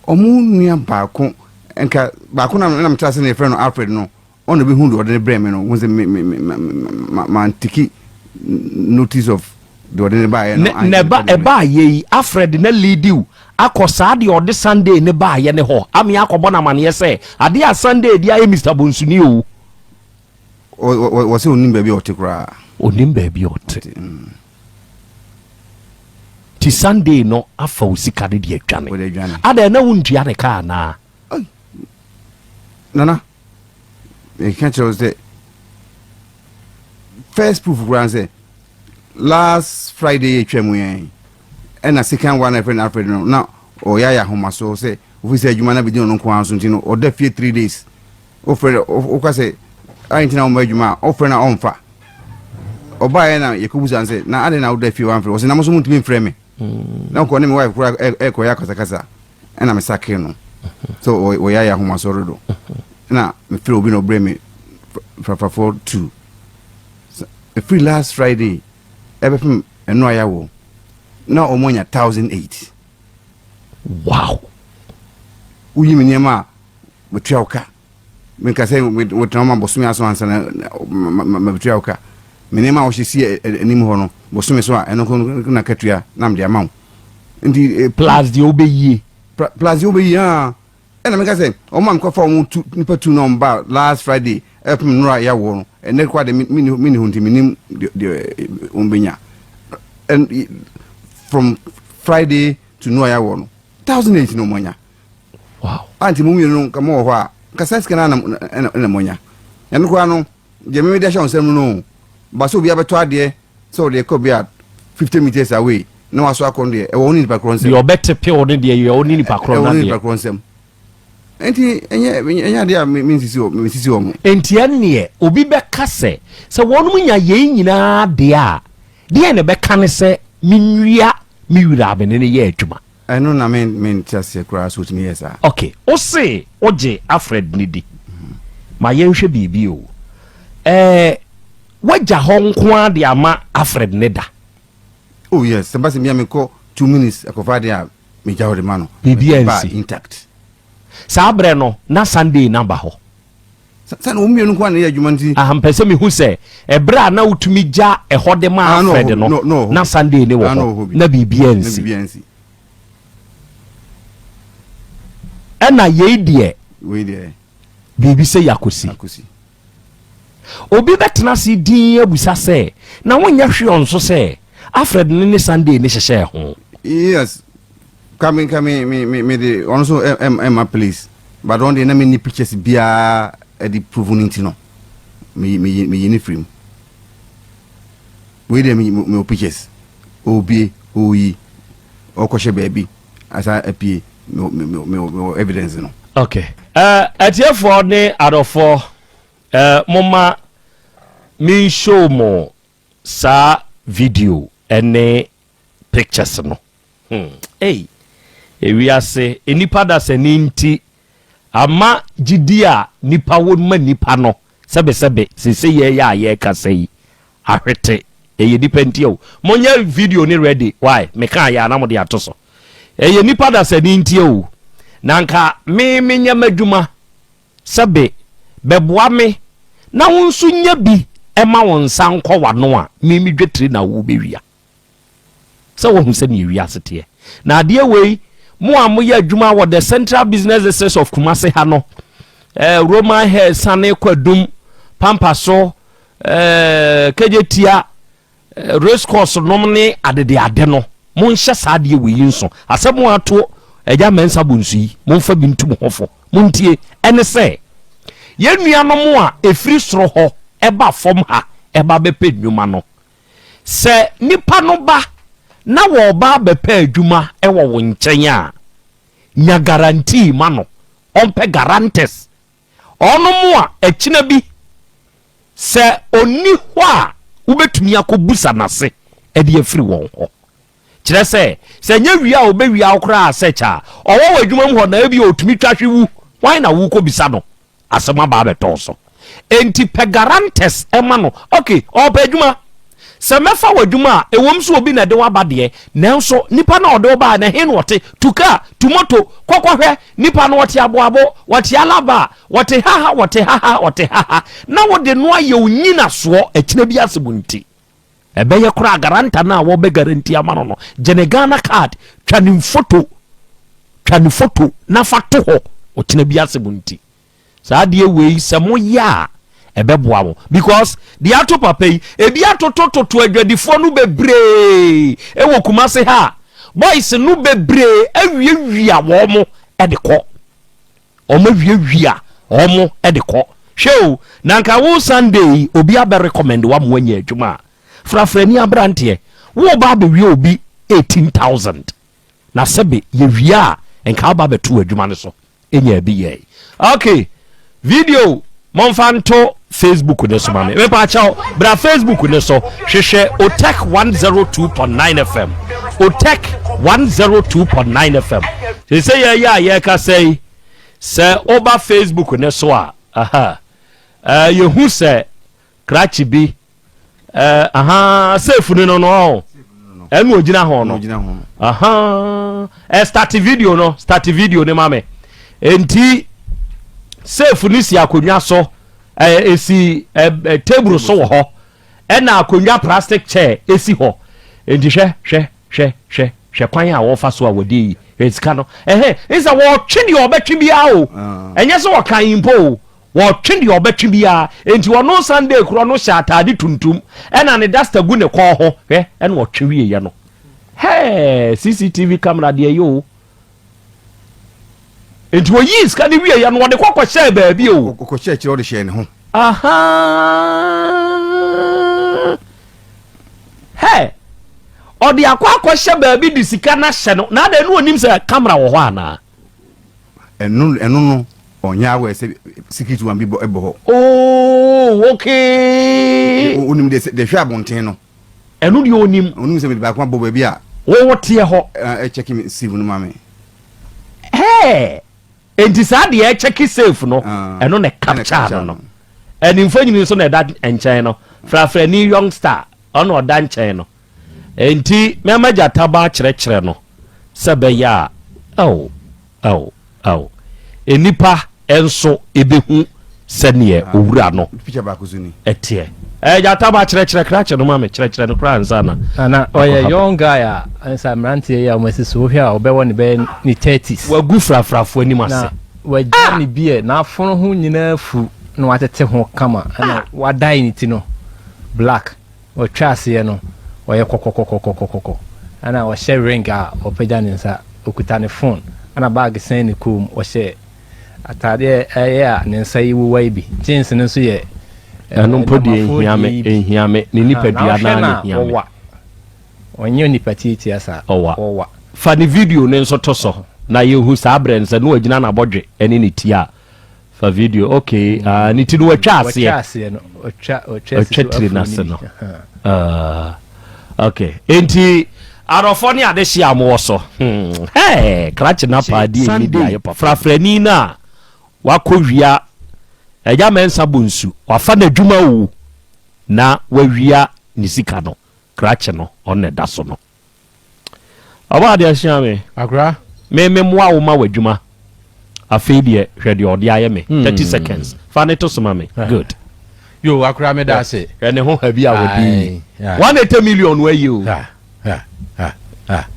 Wɔn nua baako, nka baako na na metra ase na yɛfrɛ no Alfred no, ɔna bɛhu deɛ ɔde no brɛɛ me no, hu sɛ me me me ma mantiki notice of deɛ ɔde no baeɛ no. Na ɛba ɛbaayɛ yi, Alfred na leadi wo akɔ saa deɛ ɔde Sunday no baayɛ no hɔ, ame akɔbɔ no amaneɛ sɛ adeɛ a Sunday de ayɛ Mister Bonsuni o. Wɔ sɛ onim baabi a ɔte koraa. Onim baabi a ɔte. Ti Sunday no afa wo sika no de adwane. Adɛn na wontua ne ka anaa? Nana, meka kyerɛ wo sɛ first proof koraa sɛ last Friday yɛ twa mu yɛn ɛna second one ɛfrɛ no Alfred no na ɔyɛ ayɛ ahomaso sɛ ofi sɛ adwuma no abɛgyina ɔno nko ara so nti no ɔda fie 3 days. Wofrɛ no, woka sɛ, Adɛn nti na womma adwuma a? Wofrɛ no a ɔmfa. Ɔbaeɛ na yɛkɔbusa no sɛ, na adɛn na woda fie wamfrɛ? Ɔse, na mo nso montumi mfrɛ me. Na ɔkɔ ne me wife koraa ɛkɔyɛ akasakasa. Ɛna me sakere no. Sɛ ɔyɛ ayɛ ahomasoɔ dodo. Ɛna mefrɛ obi na ɔbrɛ me frafrafoɔ tu. Ɛfiri last Friday ɛbɛpem ɛno a yɛawo na wɔn anya 1008. Wow! Woyi me nneɛma a Metua wo ka. Menka sɛ wotena hɔ ma bosome aso ansa na mabetua wo ka. Me nneɛma a wɔhyɛ si anim hɔ no, bosome so a, ɛno nko na katua na mede ama wo. Nti eh, plus deɛ wobɛyie. Plus deɛ wobɛyie aa. Ɛna meka sɛ wɔn a mekɔfa wɔn tu nipa tu na wɔn ba last Friday ɛpem nnora yɛawoɔ no, ɛnɛ koraa deɛ menni hɔ nti menim deɛ wɔn bɛnya. From Friday to nnora yɛawoɔ no, 1008 na wɔn anya. Wow. A nti mo mmienu no nka mowɔ hɔ a, nka saa sika no ara na na moanya. Ɛno koraa no, deɛ meme de ahyɛ wo nsam no no o. Ba sɛ obi abɛtɔ adeɛ sɛ ɔde rekɔ bi a 50 meters away na waso akɔ no deɛ, ɛwɔ wo ne nipa korɔ nsam. Deɛ ɔbɛtepe wo no deɛ, ɛwɔ wo ne nipa korɔ no adeɛ. Ɛwɔ wo ne nipa korɔ nsam. Enti ɛnyɛ ɛnyɛ adeɛ a mensisi wɔ mesisi wɔn. Enti ɛnneɛ obi bɛka sɛ, sɛ wɔnom nya yei nyinaa deɛ a, deɛn na ɛbɛka ne sɛ menwia me wura a me ne no yɛ adwuma? Ɛno na me me nte aseɛ koraa sɛ otumi yɛ saa. Ok, wo se wo gye Alfred no di. Ma yɛnhwɛ biribi o. Ɛɛ, woagya hɔ nko ara de ama Alfred ne da? Oh yes, sɛ ba sɛ mia mekɔ 2 minutes akɔfa adeɛ a, megya hɔ de ma no. Biribi Ba ansi. intact. Saa berɛ no, na Sunday no aba hɔ. Sɛ na wɔn mmienu nko ara na ɛyɛ adwuma nti. Aha, mpɛ sɛ mehu sɛ ɛberɛ a na wotumi gya ɛhɔ de ma Ah, na Alfred ɔwɔ hɔ no, bi. Na ɔwɔ hɔ na bi. Sunday ne wɔ Ah, na hɔ, ɔwɔ hɔ bi. na biribiara Na nsi. biribiara nsi. Ɛna yei deɛ, Wei deɛ. biribi sɛ yɛakɔsi. Akɔsi. Obi bɛtena ase dinn abusa sɛ, na wonyɛ hwee nso sɛ Alfred no ne Sunday no hyehyɛɛ ho? Yes, ka me ka me me me me de ɔno nso ɛma place but ɔno deɛ na me ni pictures biara ɛde prove no nti no me me me yi ne firi mu. Wei deɛ me me wɔ pictures ɔrebie ɔreyi ɔrekɔhyɛ baabi asa apue me me me me wɔ evidence no. Okay. Uh, atiefoɔ ne adɔfoɔ, uh, momma me show mo saa video ne pictures no. Hmm. Ei, ewiase, nnipa dasani nti, ama gyidi a nipa wɔ ma nipa no, sɛbesɛbe, sese yɛyɛ a yɛrekasa yi, ahwete. Ɛyɛ nipa nti o. Monyɛ video ne ready. Why? Meka yɛ a na mode ato so. Ɛyɛ nipa dasani nti o. Na nka me menyɛ m'adwuma sɛbe bɛboa me na wo nso nya bi ma wo nsa nkɔ w'ano a, me me dwetire na wobɛwia. Sɛ woahu sɛdeɛ wiase teɛ. Na adeɛ wei, mo a moyɛ adwuma wɔ the Central Business District of Kumasi ha no, eh, Roman Hair sane kɔ adum, Pampa so, eh, Kejetia, eh, race course nom ne adedeade no, monhyɛ saa adeɛ wei yi nso. Asɛm a ato Agya Mensah Bonsu yi, momfa bi ntu mo ho fo. Montie, ɛne sɛ, yɛn nuanom a ɛfiri soro hɔ ɛba fam ha ɛba bɛpɛ nnwuma no, Sɛ nnipa no ba na wɔreba abɛpɛ adwuma wɔ wo nkyɛn a, nya guarantee ma no. Ɔmpɛ guarantors. Ɔnom a akyina bi sɛ ɔnni hɔ a wobɛtumi akɔbusa n'ase de afiri wɔn hɔ. Kyerɛ sɛ, sɛ ɛnyɛ wia a ɔbɛwia wo koraa sɛ kyɛ a ɔwɔ w'adwuma mu hɔ na ebia ɔtumi twa hwe wu, hwan na worekɔbisa no? Asɛm aba abɛtɔ wo so. Enti pɛ guarantors ma no. Ok, ɔrepɛ adwuma. Sɛ mɛfa w'adwuma a, ɛwom sɛ obi na ɛde wo aba deɛ, nanso nipa no a ɔde wo baeɛ no, ɛhe na ɔte? Tu kaa, tu moto, kɔ kɔhwɛ nipa no, ɔte Aboabo, ɔte Alaba, ɔte haha, ɔte haha, ɔte haha, na wode no ayɛ wo nyinasoɔ akyina bi asɛm nti. Ɛbɛyɛ koraa garanta no a wɔbɛ garanti ama no no, gye ne Ghana card, twa ne mfoto, twa ne foto na fa to hɔ ɔkyena bi asɛm nti. Saa adeɛ wei sɛ moyɛ a ɛbɛboa mo because deɛ ato papa yi ebi atotototo adwadifoɔ no bebree ɛwɔ Kumase ha a boys no bebree awiawia wɔn mo de kɔ. Wɔn awiawia wɔn de kɔ. Hwɛ o, na nka wo Sunday yi obi abɛ recommend wo ama wanya adwuma a, frafrani abranteɛ, wo ba abɛwia obi 18,000. Na sɛbe yɛwia a, nka woba abɛto adwuma no so. Enya bi yɛe. Okay, video momfa nto Facebook ne so ma me. Mepa kyɛw, bra Facebook ne so, hwehwɛ Otech 102.9 FM. Otech 102.9 FM. Sɛ yɛyɛ a yɛkasa yi, sɛ woba Facebook ne so a, aha, uh, yɛhu sɛ krakye bi uh, aha, safe no no no, ɛnu ogyina ho no, aha, uh, start video no, start video no ma me. Enti safe no si akonnwa so, esi table so wɔ hɔ, ɛna akonnwa plastic chair esi hɔ. Enti hwɛ, hwɛ, hwɛ, hwɛ, hwɛ kwan a wɔfa so a wɔde yi hwɛ sika no. Ɛhɛn, nsɛ wɔtwe deɛ ɔbɛtwe biara o. Ɛnyɛ sɛ wɔkan yi mpo o. Wɔtwe deɛ ɔbɛtwe biara. Enti ɔno Sunday korɔ no hyɛ ataade tuntum, ɛna ne duster gu ne kɔn ho. Hwɛ, ɛna ɔtwe wieɛ no. Hɛɛ, CCTV camera deɛ yɛ o. Enti oyii sika no wieɛ no, ɔde kɔ kɔhyɛɛ baabi o. Ɔkɔhyɛɛ akyire, ɔde hyɛɛ ne ho. Ahaa. Hɛ! Ɔde akɔ akɔhyɛ baabi de sika no ahyɛ no, na adɛn na ɔnim sɛ camera wɔ hɔ anaa? Ɛno ɛno no ɔnyɛ aware sɛ secret one bi bɔ ɛbɔ hɔ. Oh, okay. Onim de de hwɛ abɔnten no. Ɛno deɛ onim. Onim sɛ mede baako abɔ baabi a. Wɔwɔ teɛ hɔ. Ɛkyɛke me sieve no ma me. Hɛɛ! Enti saa deɛ ɛkyɛke safe no, ɛno na capture no no. Ɛne mfonyini nso na ɛda nkyɛn no. Frafrani young star, ɔna ɔda nkyɛn no. Enti mɛma gyata ba akyerɛkyerɛ no sɛ ɛbɛyɛ a, ao, ao, ao, nnipa nso ɛbɛhu sɛdeɛ owura no teɛ. Ɛɛ gyata ba kyerɛkyerɛ krakye no ma me, kyerɛkyerɛ no koraa ansa na. Nana ɔyɛ young guy a nsa mmeranteɛ yi a wɔn asi so wohwɛ a ɔbɛwɔ ne bɛyɛ ne thirties. Wagu frafrafoɔ anim ase. Na wagya ne beard n'afono ho nyinaa fu na watete ho kama ɛna wadae ne ti no black. Ɔtwa aseɛ no, ɔyɛ kɔkɔkɔkɔkɔkɔkɔ. Ɛna ɔhyɛ ring a ɔpagya ne nsa. Ɔkuta ne phone. Ɛna bag sɛn ne kɔn mu. Ɔhyɛ ataadeɛ a ɛyɛ a ne nsa yi wowa yi bi. Jeans no nso yɛ Ɛno mpo deɛ nnamafoɔ ɛnhia deɛ me, yi bi. ɛnhia me. Ne Aha, na nipadua wohwɛ no ara no na a, ɛhia me. ɔwa. Ɔnyɛ onipa tiatia saa. Ɔwa. Ɔwa. Fa ne video no nso to so na yɛhu saa berɛ no sɛ na wagyina n'abɔdwe ne ne ti a. Fa video okay ah ne ti no watwa aseɛ. Watwa aseɛ no otwa otwa otwa tiri n'ase no ah okay enti arɔfɔ ne adehye a mowɔ so hmm hey krakye na paadi emi di ayɛ papa frafrani no a wakɔ wia ɛgya mɛnsa bɔ nsu wafa n'adwuma o na wawia ne sika no krakye no ɔno na ɛda so no. Ɔbɔ adeɛ ahyia me. Akora. Me me moa wo ma w'adwuma. Afei deɛ hwɛ deɛ ɔde ayɛ me. 30 seconds. Fa ne to so ma me. Good. Yo akora me da ase. Hwɛ ne ho ha bi a wɔde yi. 180 million no ayi o.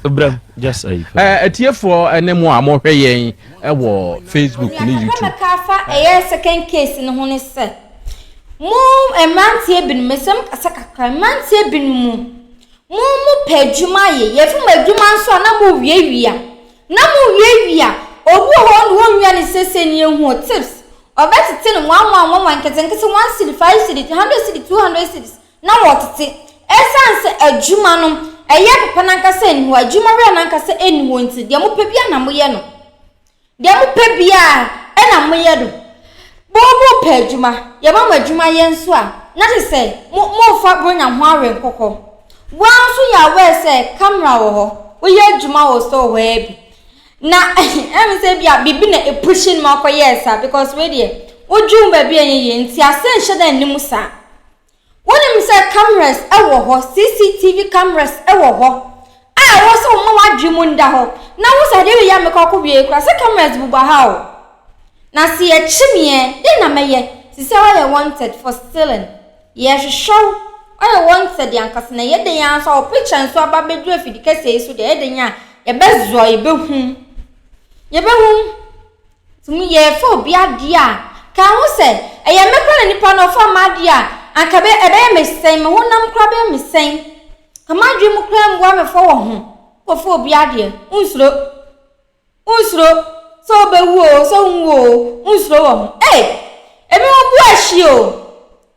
Brem just ayi. Atiefoɔ ne mo a mohwɛ yɛn wɔ Facebook ne Nea YouTube. mɛka afa ɛyɛ second case no ho ne sɛ, mo mmeranteɛ binom, mesɛ mekasa kakra, mmeranteɛ binom Mo mo pɛ adwuma ayɛ, yɛfi mo adwuma nso a na mo wiawia, na mo wiawia, obi wɔ hɔ no wɔnwia ne sese ne ehu o tips, ɔbɛtete no one one one one nketenkete one cedi five cedi hundred cedi 200 cedis na wɔtete, ɛsan sɛ adwuma no ɛyɛ papa nankasa nni hɔ, adwuma wura nankasa nni hɔ nti deɛ mo pɛ bia na mo yɛ no. Deɛ mopɛ biara. na moyɛ do. Mo mopɛ adwuma, yɛma mo adwuma yɛ nso a, na kyerɛ sɛ mo morefa Buronya ho awe nkokɔ. Wo ara nso yɛ aware sɛ camera wɔ hɔ, woyɛ adwuma wɔ store hɔ ara bi. Na ɛm sɛ bi a biribi na ɛpushi no ma ɔkɔyɛɛ saa because wei deɛ wodwen wo baabi a ɛnyɛ yie nti ase nhyɛ da nni mu saa. Wonim sɛ cameras wɔ hɔ, CCTV cameras wɔ hɔ a ɛwɔ sɛ woma w'adwene mu nda hɔ na wo sɛ adeɛ wei a mekɔ akɔ wie koraa sɛ cameras bobɔ ha o. Na sɛ yɛkye me ɛ, dɛn na mɛyɛ? Sisi a woayɛ wanted for stealing. Yɛhwehwɛ wo, woayɛ wanted ankasa na ɛyɛ dɛn ara nso a wo picture nso aba abɛduru afidi kɛseɛ yi so deɛ ɛyɛ dɛn a yɛbɛzoa, yɛbɛhu. Yɛbɛhu. Sɛ yɛrefa obi adeɛ a, ka ho sɛ, ɛyɛ me koraa na nipa no ɔfa m'adeɛ a, anka bɛ ɛbɛyɛ me sɛn, me honam koraa bɛyɛ me sɛn. Ka m'adwene mu koraa mmua me fɔ wɔ ho. Wokɔfa obi adeɛ, wonsuro. Wonsuro sɛ wobɛwu o, sɛ wonwu o, wonsuro wɔ ho. Ei! Ebinom bo ahye o.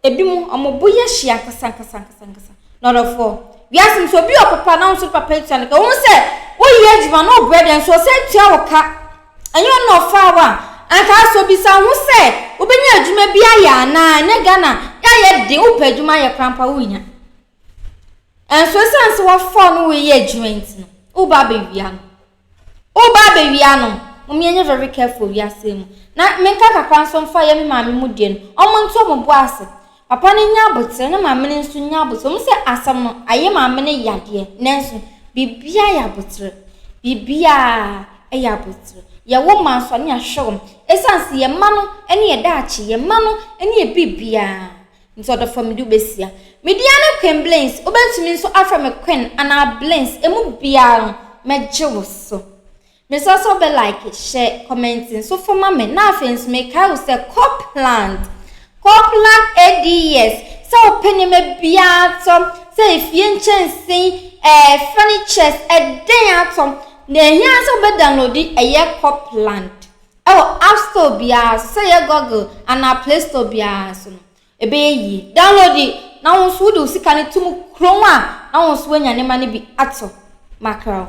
Ebinom, wɔn bo yɛ hye ankasa ankasa ankasa ankasa. Na ɔdɔfoɔ, wiase mu sɛ obi yɛ ɔpapa na wo nso papa atua no ka, wohu sɛ woyɛ adwuma na ɔbrɛ deɛ nso ɔsɛ tua wo ka. Ɛnyɛ ɔno na ɔfaa wo a, anka asɔ bisa wo ho sɛ wobɛnya adwuma bi ayɛ anaa? Ɛnɛ Ghana, yɛayɛ den, wopɛ adwuma ayɛ koraa mpo a wonnya. Nso ɛsiane sɛ wɔafa wo ne woreyɛ adwuma nti no, woreba abɛwia no. Woreba abɛwia no, mom yɛnyɛ very careful wɔ wiase yi mu. Na menka kakra nso mfa yɛ me maame mu deɛ no, wɔn nto wɔn bo ase. Papa no nya aboterɛ na maame no nso nya aboterɛ. Wɔn sɛ asɛm no ayɛ maame no yadeɛ nanso biribiara yɛ aboterɛ. Biribiara yɛ aboterɛ. Yɛwo mma nso a ne yɛahwɛ wɔn. Ɛsiane sɛ yɛn mma no ne yɛn daakye, yɛn mma no ne yɛn biribiara. Nti ɔdɔfoɔ mede wo bɛsia. Me din ara ne Queen Blings, wobɛtumi nso afrɛ me Queen anaa Blings, ɛmu biara no mɛgye wo so. Mesrɛ sɛ wobɛ like, share, comment nso fa ma me, na afei nso mekae wo sɛ Copland, Copland ADS, sɛ wopɛ nneɛma biara tɔ, sɛ efie nkyɛnsee, ɛɛ furnitures, ɛdɛn atɔ, na ɛhia sɛ wobɛ download ɛyɛ Copland. Ɛwɔ app store biara so, sɛ ɛyɛ Google anaa Play store biara so no, ɛbɛyɛ yie. Download na wo nso wode wo sika no to mu kron a, na wo nso woanya nneɛma no bi atɔ. Mackerel.